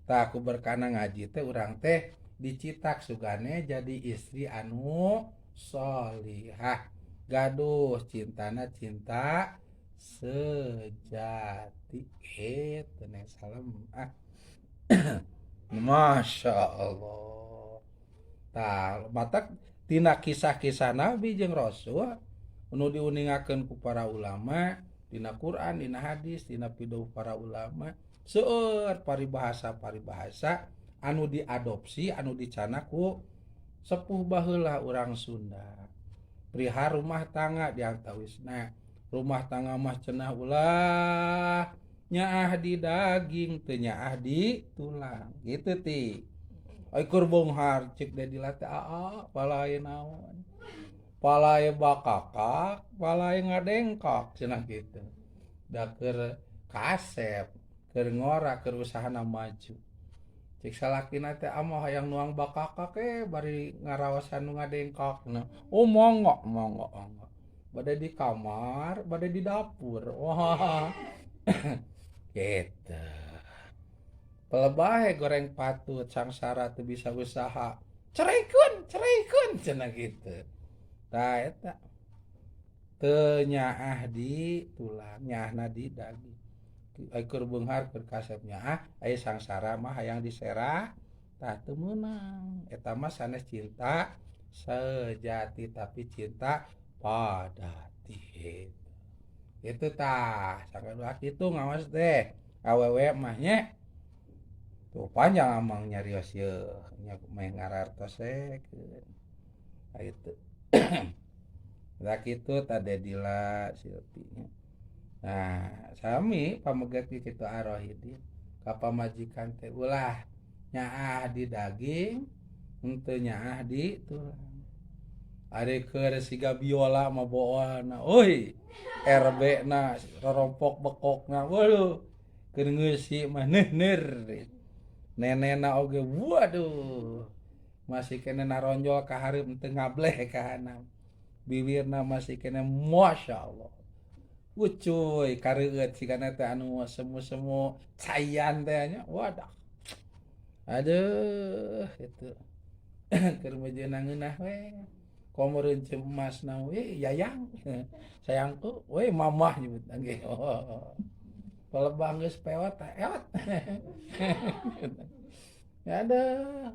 [SPEAKER 1] tah ku berkana ngaji teh urang teh dicitak sugane jadi istri anu sholihah gaduh cintana cinta sejati eta neng salem ah Masya Allah tah matak tina kisah-kisah nabi jeung rasul nu diuningakeun ku para ulama dina Quran dina hadis dina pidauh para ulama seueur paribahasa-paribahasa anu diadopsi anu dicanak ku sepuh baheula urang Sunda perihal rumah tangga diantawisna rumah tangga mah cenah ulah nyaah di daging teu nyaah di tulang gitu ti ai keur beunghar cek Dedi teh aa palae naon palae bakakak palae ngadengkak cenah kitu da keur kasep keur ngora keur usahana maju cek salakina teh amah hayang nuang bakakak bari ngarawasan nu ngadengkak nah oh mangga mangga mangga bade di kamar bade di dapur wah gitu pelebahe goreng patut sangsara teu bisa usaha ceraikeun ceraikeun cenah kitu tah eta teu nyaah di tulang nyaahna di daging ai keur beunghar keur kasep nyaah aya sangsara mah hayang diserah tah teu meunang eta mah sanes cinta sejati tapi cinta padati itu tah sangkan kitu ngawas teh awewe mah nya tuh panjang amang nyarios yeuh nya meh ngarartos we itu lah kitu tah Dedila Silpi nya. Nah sami pameget kitu arohidin ka pamajikan teh ulah nyaah di daging henteu nyaah di tulang ari keur siga biola mah boona euy RB na rorompok bekokna waduh keur ngeusi mah neuh-neur nenena oge waduh masih kene naronjol ka hareup teu ngableh ka handap bibirna masih kene masyaallah ucuy kareueut sigana teh anu semu-semu caian teh nya wadah aduh itu keur meujeuhna ngeunah we komo reunceu emasna we yayang sayangku we mamah nyebutna ge pelebah geus pewot ewot ya aduh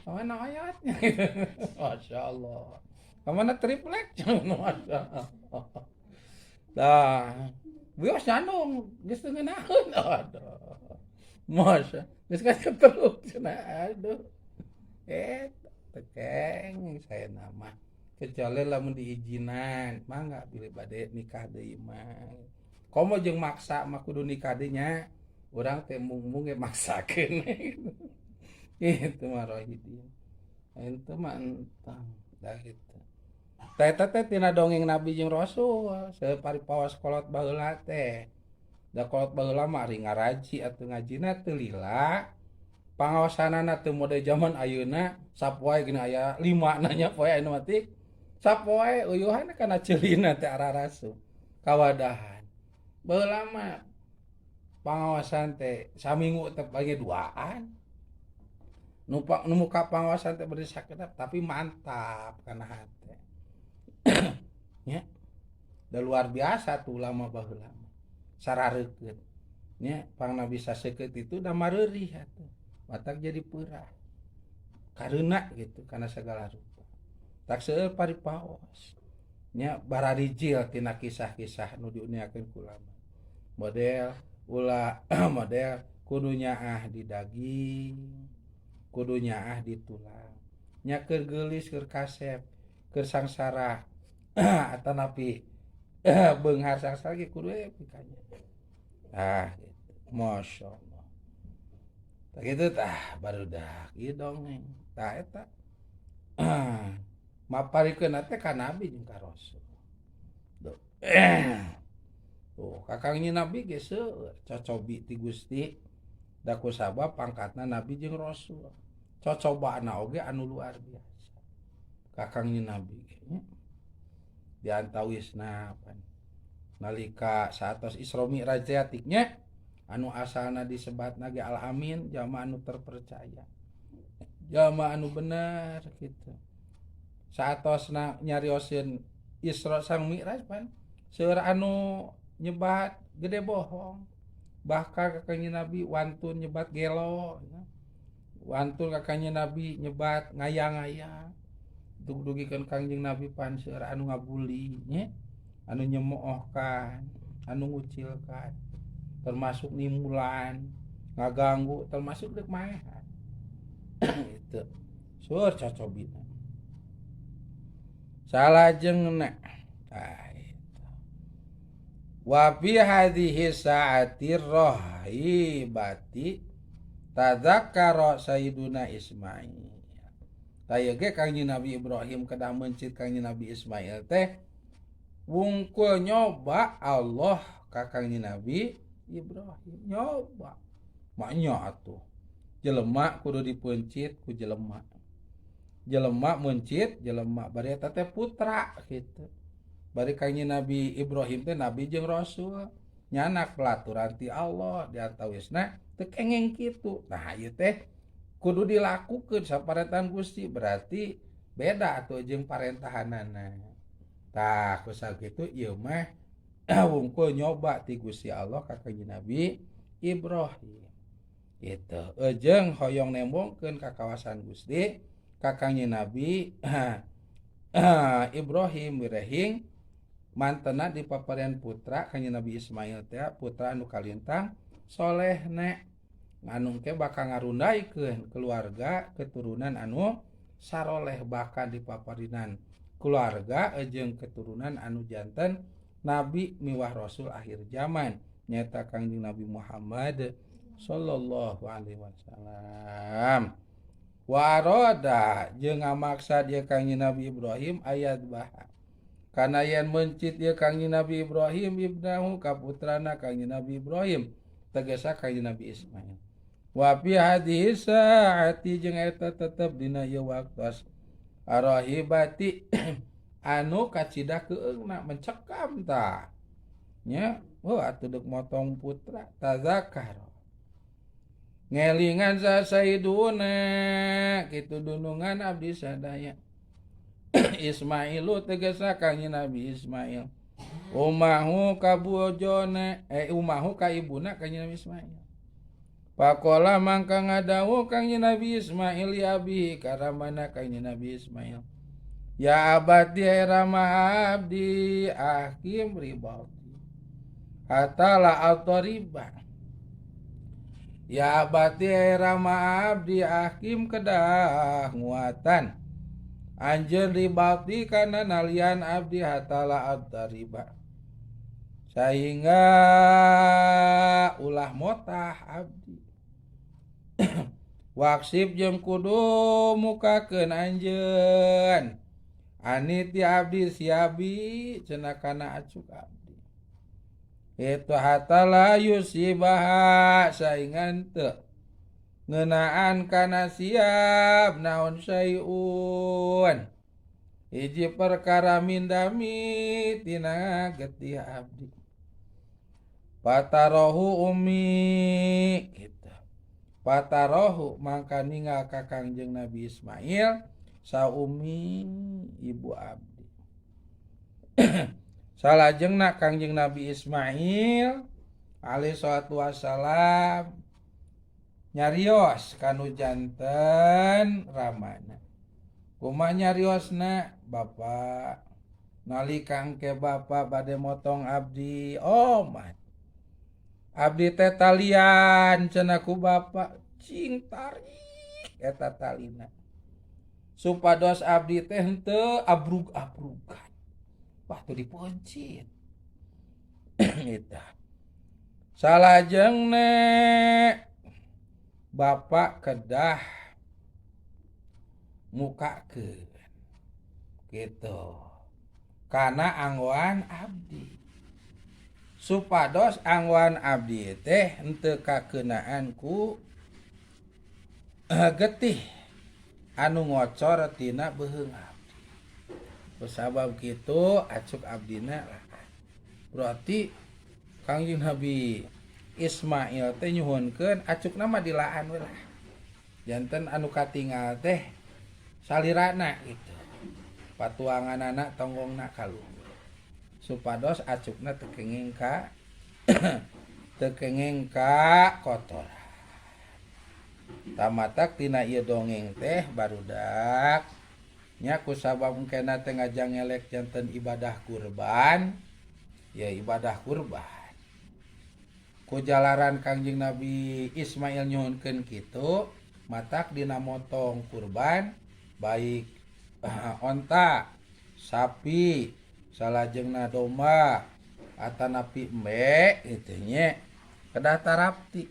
[SPEAKER 1] kamana oyot masyaallah kamana triplek masyaallah tah wios nyandung geus teu ngeunaheun aduh masya geus kateruk cenah aduh eta Teu kenging saya nama kecuali lamun diizinan mangga bilih bade nikah deui mah. Komo jeung maksa mah kudu nikah deui nya. Urang teh mung-mung ge maksakeun. Itu mah rohidin. Itu mah entang dah gitu. Tah eta teh tina dongeng Nabi jeung Rasul saparipaos kolot baheula teh. Da kolot baheula mah ari ngaraji atuh ngajina teu lila. Pangaosanana teu mode zaman ayeuna sapoe geuning aya 5 nanya poe anu mati. Sapoe uyuhan kana ceulina teh ararasup kawadahan. Baheula mah pangaosan teh saminggu teh paling duaan. Nu muka pangaosan teh beri sakedap tapi mantap kana hate. Nya. Da luar biasa tuh ulama baheula mah. Sarareukeut. Nya pangna bisa seukeut itu da mareurih atuh. Matak jadi peurah. Kareuna gitu kana segala rupa. Tak seueur paripaos. Nya bararijil tina kisah-kisah nu diuniakeun ku ulama. Model ulah model kudu nyaah di daging, kudu nyaah di tulang. Nya keur geulis keur kasep, keur sangsara atanapi beunghar sangsara ge kudu we pikanya. Ah gitu. Masya Allah. Tah kitu tah barudak ieu dongeng. Tah eta maparikeun teh ka Nabi jeung ka Rasul. Duh. Tuh kakang Nabi ge seueur cocobi ti Gusti da kusabab pangkatna Nabi jeung Rasul. Cocobaanna oge anu luar biasa. Kakang Nabi ge nya. Di antawisna pan nalika saatos Isra Mi'raj teh nya anu asalna disebatna ge Al-Amin, jalma anu terpercaya, jalma anu bener gitu. Saatosna nyarioseun Isra sang Mi'raj pan seueur anu nyebat gede bohong, bahkan kakangnya Nabi wantun nyebat gelo, wantun kakangnya Nabi nyebat ngayang-ngayang. Dug-dugikeun Kangjeng Nabi pan seueur anu ngabuli nya, anu nyemoohkan, anu ngucilkan, termasuk nimulan, ngaganggu, termasuk deuk maehan. Gitu. Seueur cocobina. Salajengna tah eta. Wa fi hadhihi sa'ati rahibati tadzakkara Sayyiduna Ismail. Tah ieu ge Kangjeng Nabi Ibrahim kedah meuncit Kangjeng Nabi Ismail teh wungkul nyoba Allah ka Kangjeng Nabi Ibrahim nyoba. Maknya atuh jelema kudu dipeuncit ku jelema. Jelema meuncit jelema bari eta teh putra gitu. Bari Kangjeng Nabi Ibrahim teh nabi jeung rasul, nyanak pelaturan ti Allah di antawisna teu kengeng kitu. Nah ieu teh kudu dilakukeun saparentah Gusti, berarti beda atuh jeung parentahanana. Tah kusakitu ieu mah wungkul nyoba ti Gusti Allah ka Kangjeng Nabi Ibrahim. Gitu. Jeung hoyong nembongkeun ka kawasan Gusti ka Kangjeng Nabi Ibrahim wirehing mantena dipaparian putra Kangjeng Nabi Ismail teh putra anu kalintang solehna anu ke bakal ngarundaikeun keluarga keturunan anu saroleh bahkan dipaparinan keluarga jeung keturunan anu janten nabi miwah rasul akhir zaman nyata Kangjeng Nabi Muhammad sallallahu alaihi wasallam. Wa arada jeung ngamaksa dia Kangjeng Nabi Ibrahim ayat baha kana yen mencit dia Kangjeng Nabi Ibrahim ibnahu ka putrana Kangjeng Nabi Ibrahim tegesa Kangjeng Nabi Ismail. Wa fi hadhihi saati jeung eta tetep dina ieu waktos arahibati anu kacida keungna mencekam tah nya oh atuh deuk motong putra tazakar ngelingan sa sayyiduna kitu dunungan abdi sadaya Ismailu tegesa Kangjeng Nabi Ismail umahu ka bojona umahu ka ibuna Kangjeng Nabi Ismail. Pakola mangka ngadawu Kangjeng Nabi Ismail ya abi karamana Kangjeng Nabi Ismail ya abadi rama abdi ahkim ribati hatala autoriba ya abadi rama abdi ahkim kedah nguatan Anjeun ribati kana nalian abdi hatala ad-dariba sehingga ulah motah abdi. Waksib jeung kudu mukakeun anjeun ani ti abdi siabi cenah kana acuk abdi. Itu hatala yusibaha saingan teu ngeunaan kana siap naon syai'un hiji perkara mindami tina getih abdi. Patarohu umi gitu. Patarohu mangka ninggal ka Kangjeng Nabi Ismail sa umi ibu abdi. Salajengna Kangjeng Nabi Ismail alaihi salatu wassalam nyarios kanu janten ramana. Kumaha nyariosna? Bapak nalika engke bapak bade motong abdi, omat abdi teh talian cenah ku bapak, cing tarik eta talina supados abdi teh henteu abrug-abrugan. Wah tuh diponcit. Eta salajengna bapak kedah mukakeun gitu kana anggoan abdi supados anggoan abdi teh henteu kakeunaan ku getih anu ngocor tina beuheung abdi. Kusabab kitu acuk abdina lah. Berarti Kangjeng Nabi Ismail teh nyuhunkeun acukna mah dilaan we lah. Janten anu katingal teh salirana gitu. Patuanganana tonggongna kaluhur. Supados acukna teu kenging ka teu kenging ka kotoran. Tamatak tina ieu dongeng teh barudak nya kusabab engkena teh ngajangelek janten ibadah kurban, ya ibadah kurban. Ku jalaran Kangjeng Nabi Ismail nyuhunkeun kitu, matak dina motong kurban baik onta, sapi, salajengna domba atanapi embe kitu nya kedah tarapti.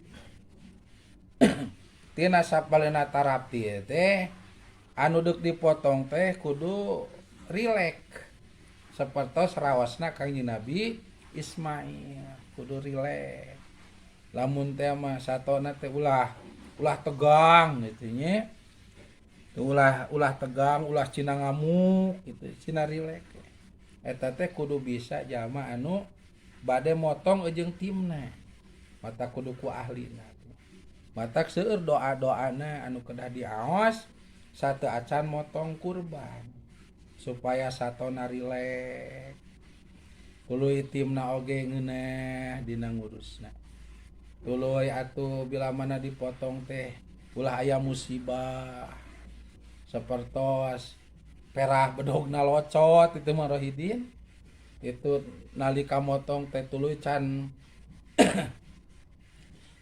[SPEAKER 1] Tina sapaleuna tarapti teh anu deuk dipotong teh kudu rileks sapertos rawasna Kangjeng Nabi Ismail, kudu rileks. Lamun teh mah satona teh ulah ulah tegang gitu nya. Ulah ulah tegang, ulah cina ngamuk gitu, cina rileks. Eta teh kudu bisa jalma anu bade motong jeung timna. Mata kudu ku ahlina. Matak seueur doa-doana anu kedah diaos sateu acan motong kurban supaya satona rileks. Tuluy timna oge ngeuneh dina ngurusna. Tuluy atuh bila mana dipotong teh ulah aya musibah sapertos perah bedogna locot itu mah rohidin. Itu nalika motong teh tuluy can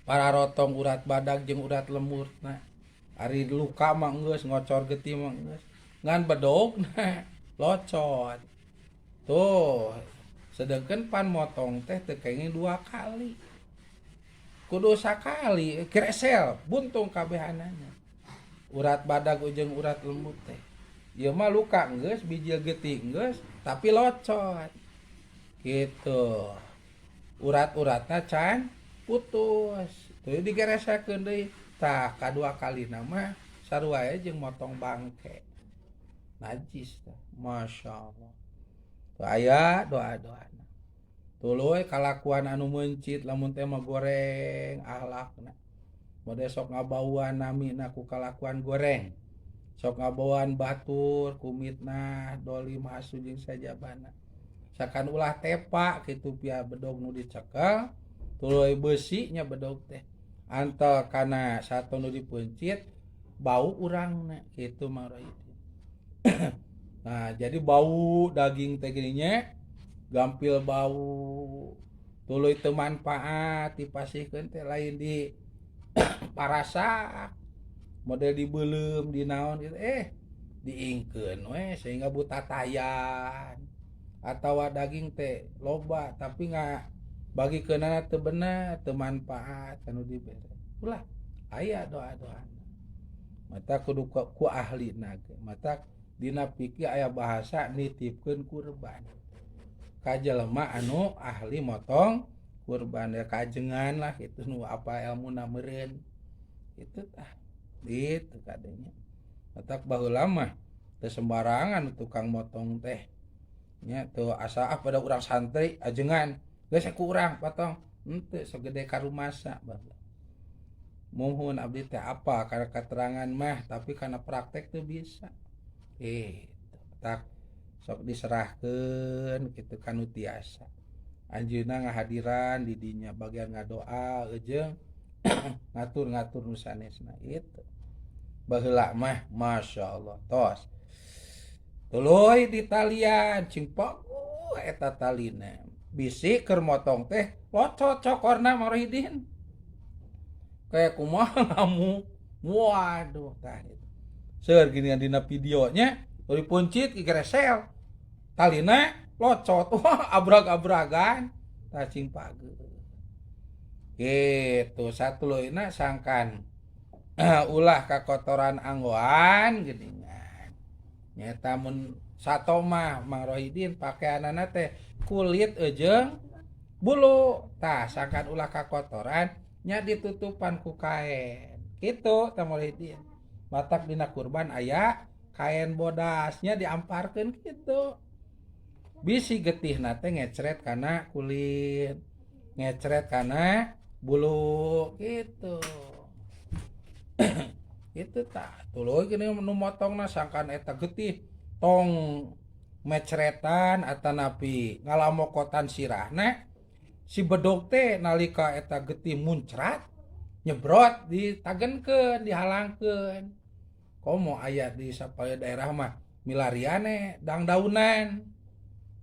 [SPEAKER 1] para rotong urat badag jeung urat lemurna. Ari luka mah geus ngocor getih mah geus ngan bedogna locot. Tuh sedengkeun pan motong teh teu kenging dua kali. Kudu sakali kresel buntung kabehanana. Urat badag jeung urat lembut teh. Ieu mah luka geus bijil getih geus tapi locot. Gitu. Urat-uratna can putus. Tuluy digeresakeun deui. Tah kadua kalina mah sarua jeung motong bangke. Najis tah. Masya Allah. Tuh aya doa-doana. Tuluy kalakuan anu meuncit lamun teh mah goreng ahlakna. Mode sok ngabauan namina ku kalakuan goreng. Sok ngabauan batur kumitna dolim hasu jeung sajabana. Sakan ulah tepa kitu pia bedog nu dicekel tuluy beusi nya bedog teh. Antel kana sato nu dipeuncit bau urangna kitu mah rohidin. Nah, jadi bau daging teh gini nya gampil bau tuluy teu manfaat dipasihkeun teh lain di parasak model dibeuleum di naon gitu, Diingkeun we sehingga butatayan atawa daging teh loba tapi nggak bagikeunana teu bener, teu manfaat anu dibere. Ulah aya doa-doana. Mata kudu ku ahlina ge. Mata dina fikih aya bahasa nitipkeun kurban ka jelema anu ahli motong kurban ya, kajengan lah gitu, nu apa ilmuna meureun itu tah gitu kadenya. Matak baheula mah teu sembarangan tukang motong teh nya, teu asa ah pada urang santri ajengan geus ku urang potong, henteu sagede karumasa baheula. Muhun abdi teh apa karena keterangan mah, tapi karena praktek teu bisa. Tak sok diserahkeun kitu ka nu tiasa. Anjeunna ngahadiran di dinya bagian ngadoa jeung ngatur-ngatur nu sanesna itu. Baheula mah Masya Allah tos. Tuluy ditalian cing paguh eta talina. Bisi keur motong teh locot cokorna Marohidin. Kayak kumaha ngamuk. Waduh tah itu. Seur ginian dina videonya tuluy puncit geresel. Talina locot. Wah, abrag-abragan tah cing pageut. Gitu satuluyna sangkan ulah kakotoran anggoan geuningan. Nyata mun sato mah Mang Rohidin pakeanana teh kulit jeung bulu. Tah sangkan ulah kakotoran nya ditutupan ku kain. Kitu tah Mang Rohidin. Matak dina kurban aya kain bodasnya diamparkeun kitu. Bisi getihna teh ngecret kana kulit, ngecret kana bulu gitu. Itu tah tuluy gini nu motongna sangkan eta getih tong mecretan atanapi ngalamokotan sirahna si bedog teh nalika eta getih muncrat nyebrot ditagenkeun dihalangkeun. Komo aya di sapaya daerah mah milariane dangdaunan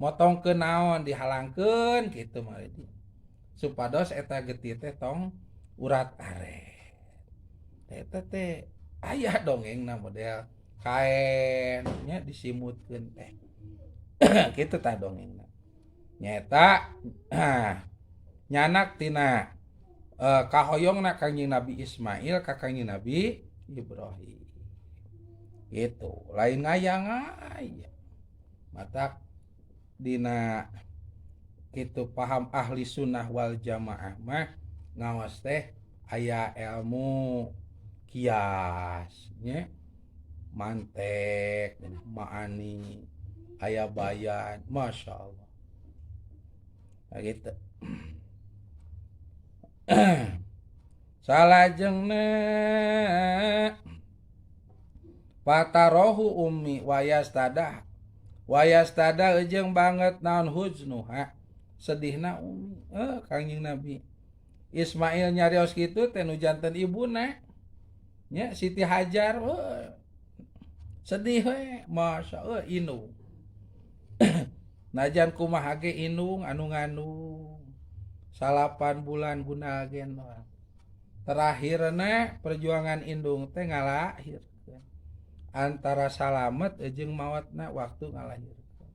[SPEAKER 1] motongkeun naon dihalangkeun kitu mah supados eta getih teh tong urat aret. Eta teh aya dongengna model kaen nya disimutkeun teh. Kitu tah dongengna. Nyaeta nyanak tina kahoyongna Kangjeng Nabi Ismail ka Kangjeng Nabi Ibrahim. Gitu, lain ngaya-ngaya. Matak dina kitu paham ahli sunnah wal jamaah mah ngaos teh aya ilmu kias nya, mantek maani aya bayan, Masya Allah. Nah, gitu. Salajengna patarohu ummi wayastada wayastada jeung banget naon huznuha sedihna ummi. Kangjeng Nabi Ismail nyarios kitu teh nu janten ibuna nya Siti Hajar, sedih we, Masya Allah indung. Najan kumaha ge indung anu ngandung 8 bulan guna gendong. Terakhirna perjuangan indung teh ngalahirkeun antara salamet jeung maotna waktu ngalahirkeun.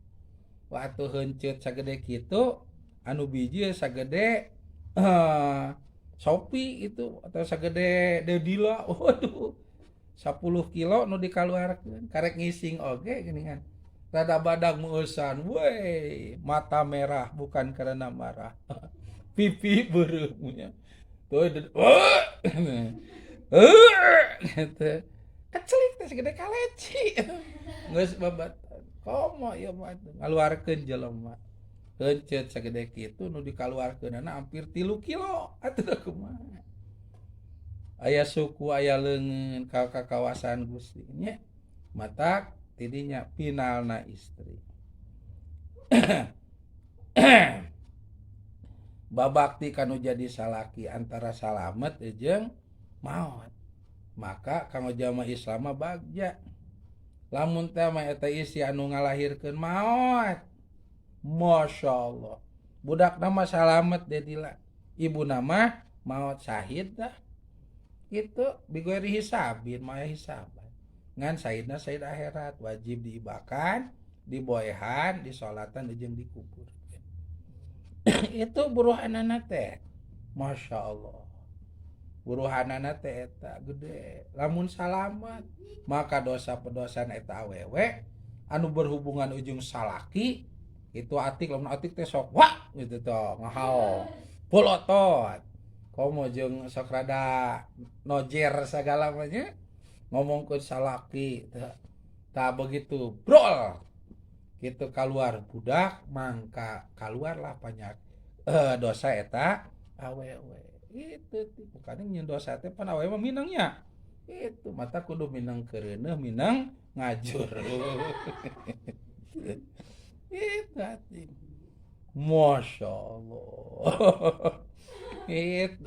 [SPEAKER 1] Waktu heuncet sagede kitu anu biji sagede Sopi itu atau sagede Dedila, waduh 10 kilo nu dikaluarkeun karek ngising oge geuningan. Rada badag meueusan, weh mata merah bukan karena marah. Pipi beureum nya. Tuh gitu. Kecelik teh sagede kaleci. Geus babatan. Komo ieu mah ngaluarkeun jelema. Heuncet sagede kitu nu dikaluarkeunana hampir 3 kilo atuh da kumaha. Aya suku aya leungeun ka kawasan Gusti nya. Matak tidinya finalna istri. Babakti kanu jadi salaki antara salamet jeung maot. Maka kanggo jamaah Islam mah bagja. Lamun teh mah eta isi anu ngalahirkeun maot. Masya Allah. Budak nama salamet dedila. Ibu nama maot syahid dah. Gitu bigoeri hisabin maya hisaban. Ngan saidna said akhirat wajib diibakan, diboehan, disolatan jeung dikubur. Itu buruhanana teh. Masya Allah. Buruhanana teh eta gede. Lamun salamat maka dosa pedosan eta awewe anu berhubungan ujung salaki itu atik, lamun atik teh sok wah gitu toh ngahao polotot komo jeung sok rada nojer sagala mah nya ngomongkeun salaki tah begitu brol gitu keluar budak mangka keluarlah banyak dosa eta awewe itu. Bukan nyeun dosa teh pan awewe mah minangnya itu mata kudu minang kereuneuh, minang ngajur itu hati. Masya Allah itu.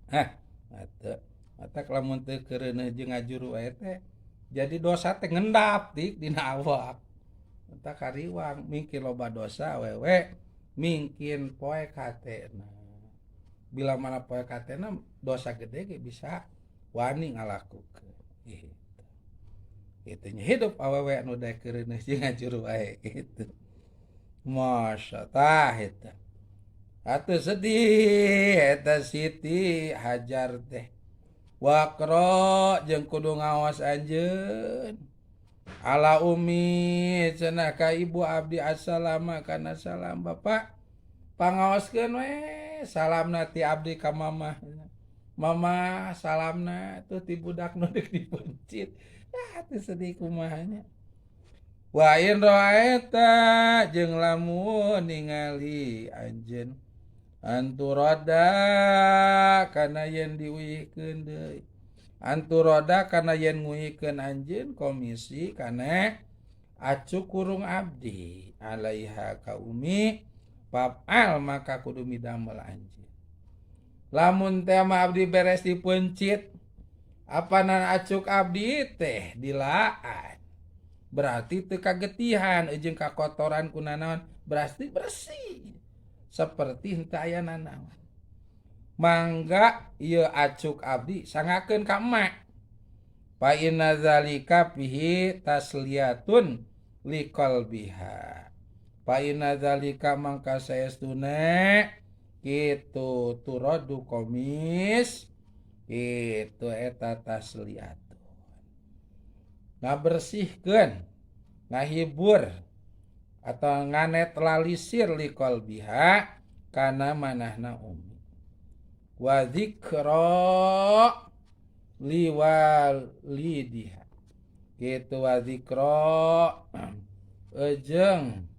[SPEAKER 1] Hah, mata mata lamun teu kereuneuh jeung ngajur wae teh jadi dosa teh ngendap dik dina awak. Eta kariwang mingkin loba dosa awewe, mingkin poek hatena. Bila mana poek hatena, dosa gede ge bisa wani ngalakukeun gitu. Itu nya hidup awewe anu daek kereuneuh jeung ngajur wae gitu. Masya tah eta. Atuh sedih eta Siti Hajar teh. Waqro jeung kudu ngaos anjeun ala umi cenah ka ibu abdi assalama kana salam. Bapak pangaoskeun we salamna ti abdi ka mamah. Mama, salamna tuh ti budak nu deuk dipeuncit. Ah, teu sedih kumaha nya. Wa in ra'aita jeung lamun ningali anjeun anturoda kana yen diuihkeun deui, anturoda kana yen nguihkeun anjeun komisi kana acuk kurung abdi alaiha ka umi faf'al maka kudu midamel anjeun. Lamun teh mah abdi beres dipeuncit apanan acuk abdi teh dilaan, berarti teu kagetihan jeung kakotoran kunanaon, berarti bersih seperti henteu aya nanaon. Mangga ieu acuk abdi sangakeun ka emak. Fa inna zalika fihi tasliyatun liqalbiha. Fa inna zalika mangka saestuna kitu turadu komis itu eta tasliyatun, ngabersihkeun, ngahibur atau nganetralisir liqalbiha kana manahna umi, wa dzikra liwalidiha gitu, wa dzikra ejeng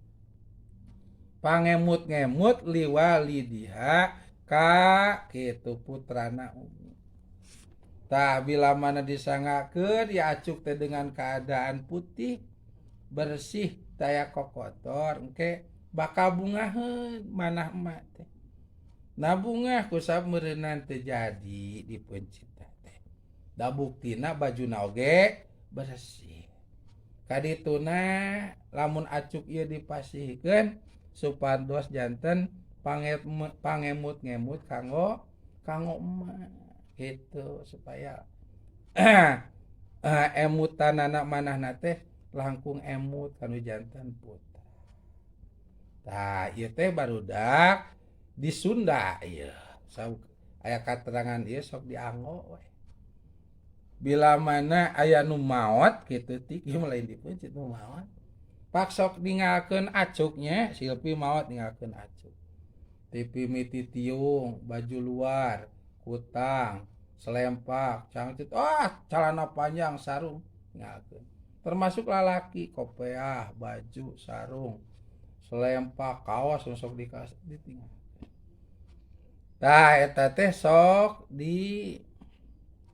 [SPEAKER 1] pangemut-ngemut liwalidiha ka kitu putrana umi. Tah bila mana disangakeun ya acuk teh dengan keadaan putih bersih taya kokotor, engke bakal bungaheun manah emak teh. Nah, bungah kusab meureunan teu jadi dipeuncit teh, da buktina bajuna oge bersih. Kadituna lamun acuk ieu dipasihkeun supados janten pangemut-ngemut kanggo kanggo emak gitu, supaya emutanana manahna teh langkung emut kanu janten putra. Tah ieu teh barudak di Sunda ieu. Sok aya katerangan ieu sok dianggo we. Bila mana aya nu maot kitu tik ieu mah lain dipeuncit nu maot. Pak sok ninggalkeun acuknya, Silpi maot ninggalkeun acuk. Tipi miti tiung, baju luar, kutang, selempak, cangcut, ah celana panjang, sarung ninggalkeun. Termasuk lalaki, kopeah, baju, sarung, selempak, kaos sok ditinggal. Tah eta teh sok di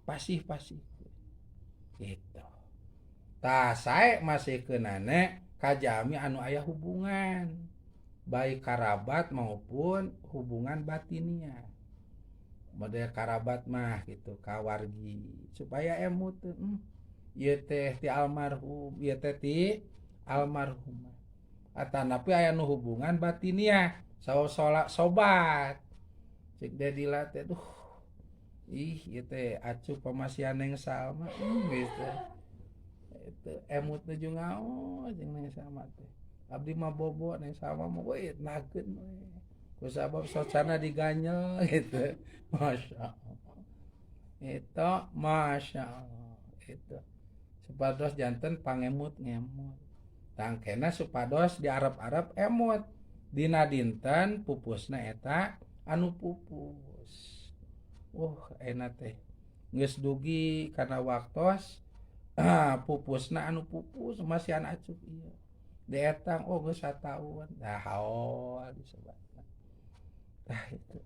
[SPEAKER 1] pasih-pasih gitu. Tah sae masih keunana ka jalmi anu aya hubungan baik karabat maupun hubungan batinia. Model karabat mah gitu ka wargi supaya emut, ieu teh ti almarhum, ieu teh ti almarhumah. Atanapi aya nu hubungan batinia, saola sobat. Cek Dedila teh, duh Ih ieu teh acup pamasihan Neng Salma gitu. Itu emut nuju ngaos jeung Neng Salma teh. Abdi mah bobo Neng Salma mah we nageun we. Ku sabab socana diganyel gitu. Masya Allah. Itu Masya Allah. Itu supados janten pangemut ngemut. Tangkena supados di Arab-Arab emut. Dina dinten pupusna eta anu pupus. Enak teh geus dugi kana waktos pupusna anu pupus masihan acuk ieu dietang oh geus sataun nah haol disebatna tah itu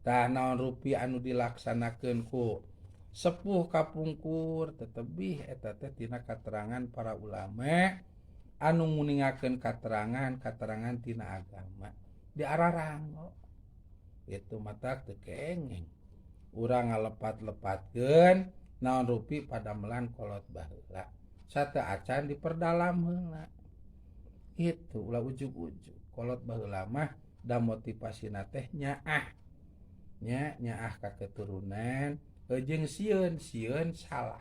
[SPEAKER 1] tah naon rupi anu dilaksanakeun ku sepuh kapungkur tetebih eta teh tina katerangan para ulama anu nguningakeun katerangan-katerangan tina agama diararanggo itu mata teu kenging urang ngalepat-lepatkeun naon rupi padamelan kolot baheula sateu acan diperdalam heula itu ulah ujug-ujug kolot baheula mah da motivasina teh nyaah nya nyaah ka keturunan jeung sieun sieun salah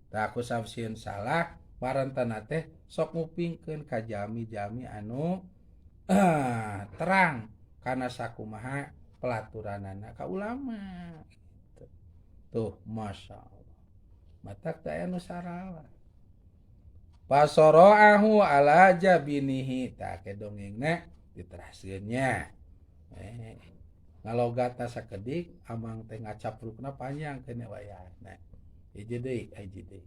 [SPEAKER 1] tah ku sabab sieun salah marentana teh sok ngupingkeun ka jalmi-jalmi anu terang karena sakumaha pelaturanana ka ulama gitu. Tuh Masya Allah matak teh aya nu saralah pasoroahu ala jabinihi tah ke dongengna diteraskeun nya ngalogatna sakedik amang teh ngacaprukna panjang kene wayahna hiji deui hiji deui.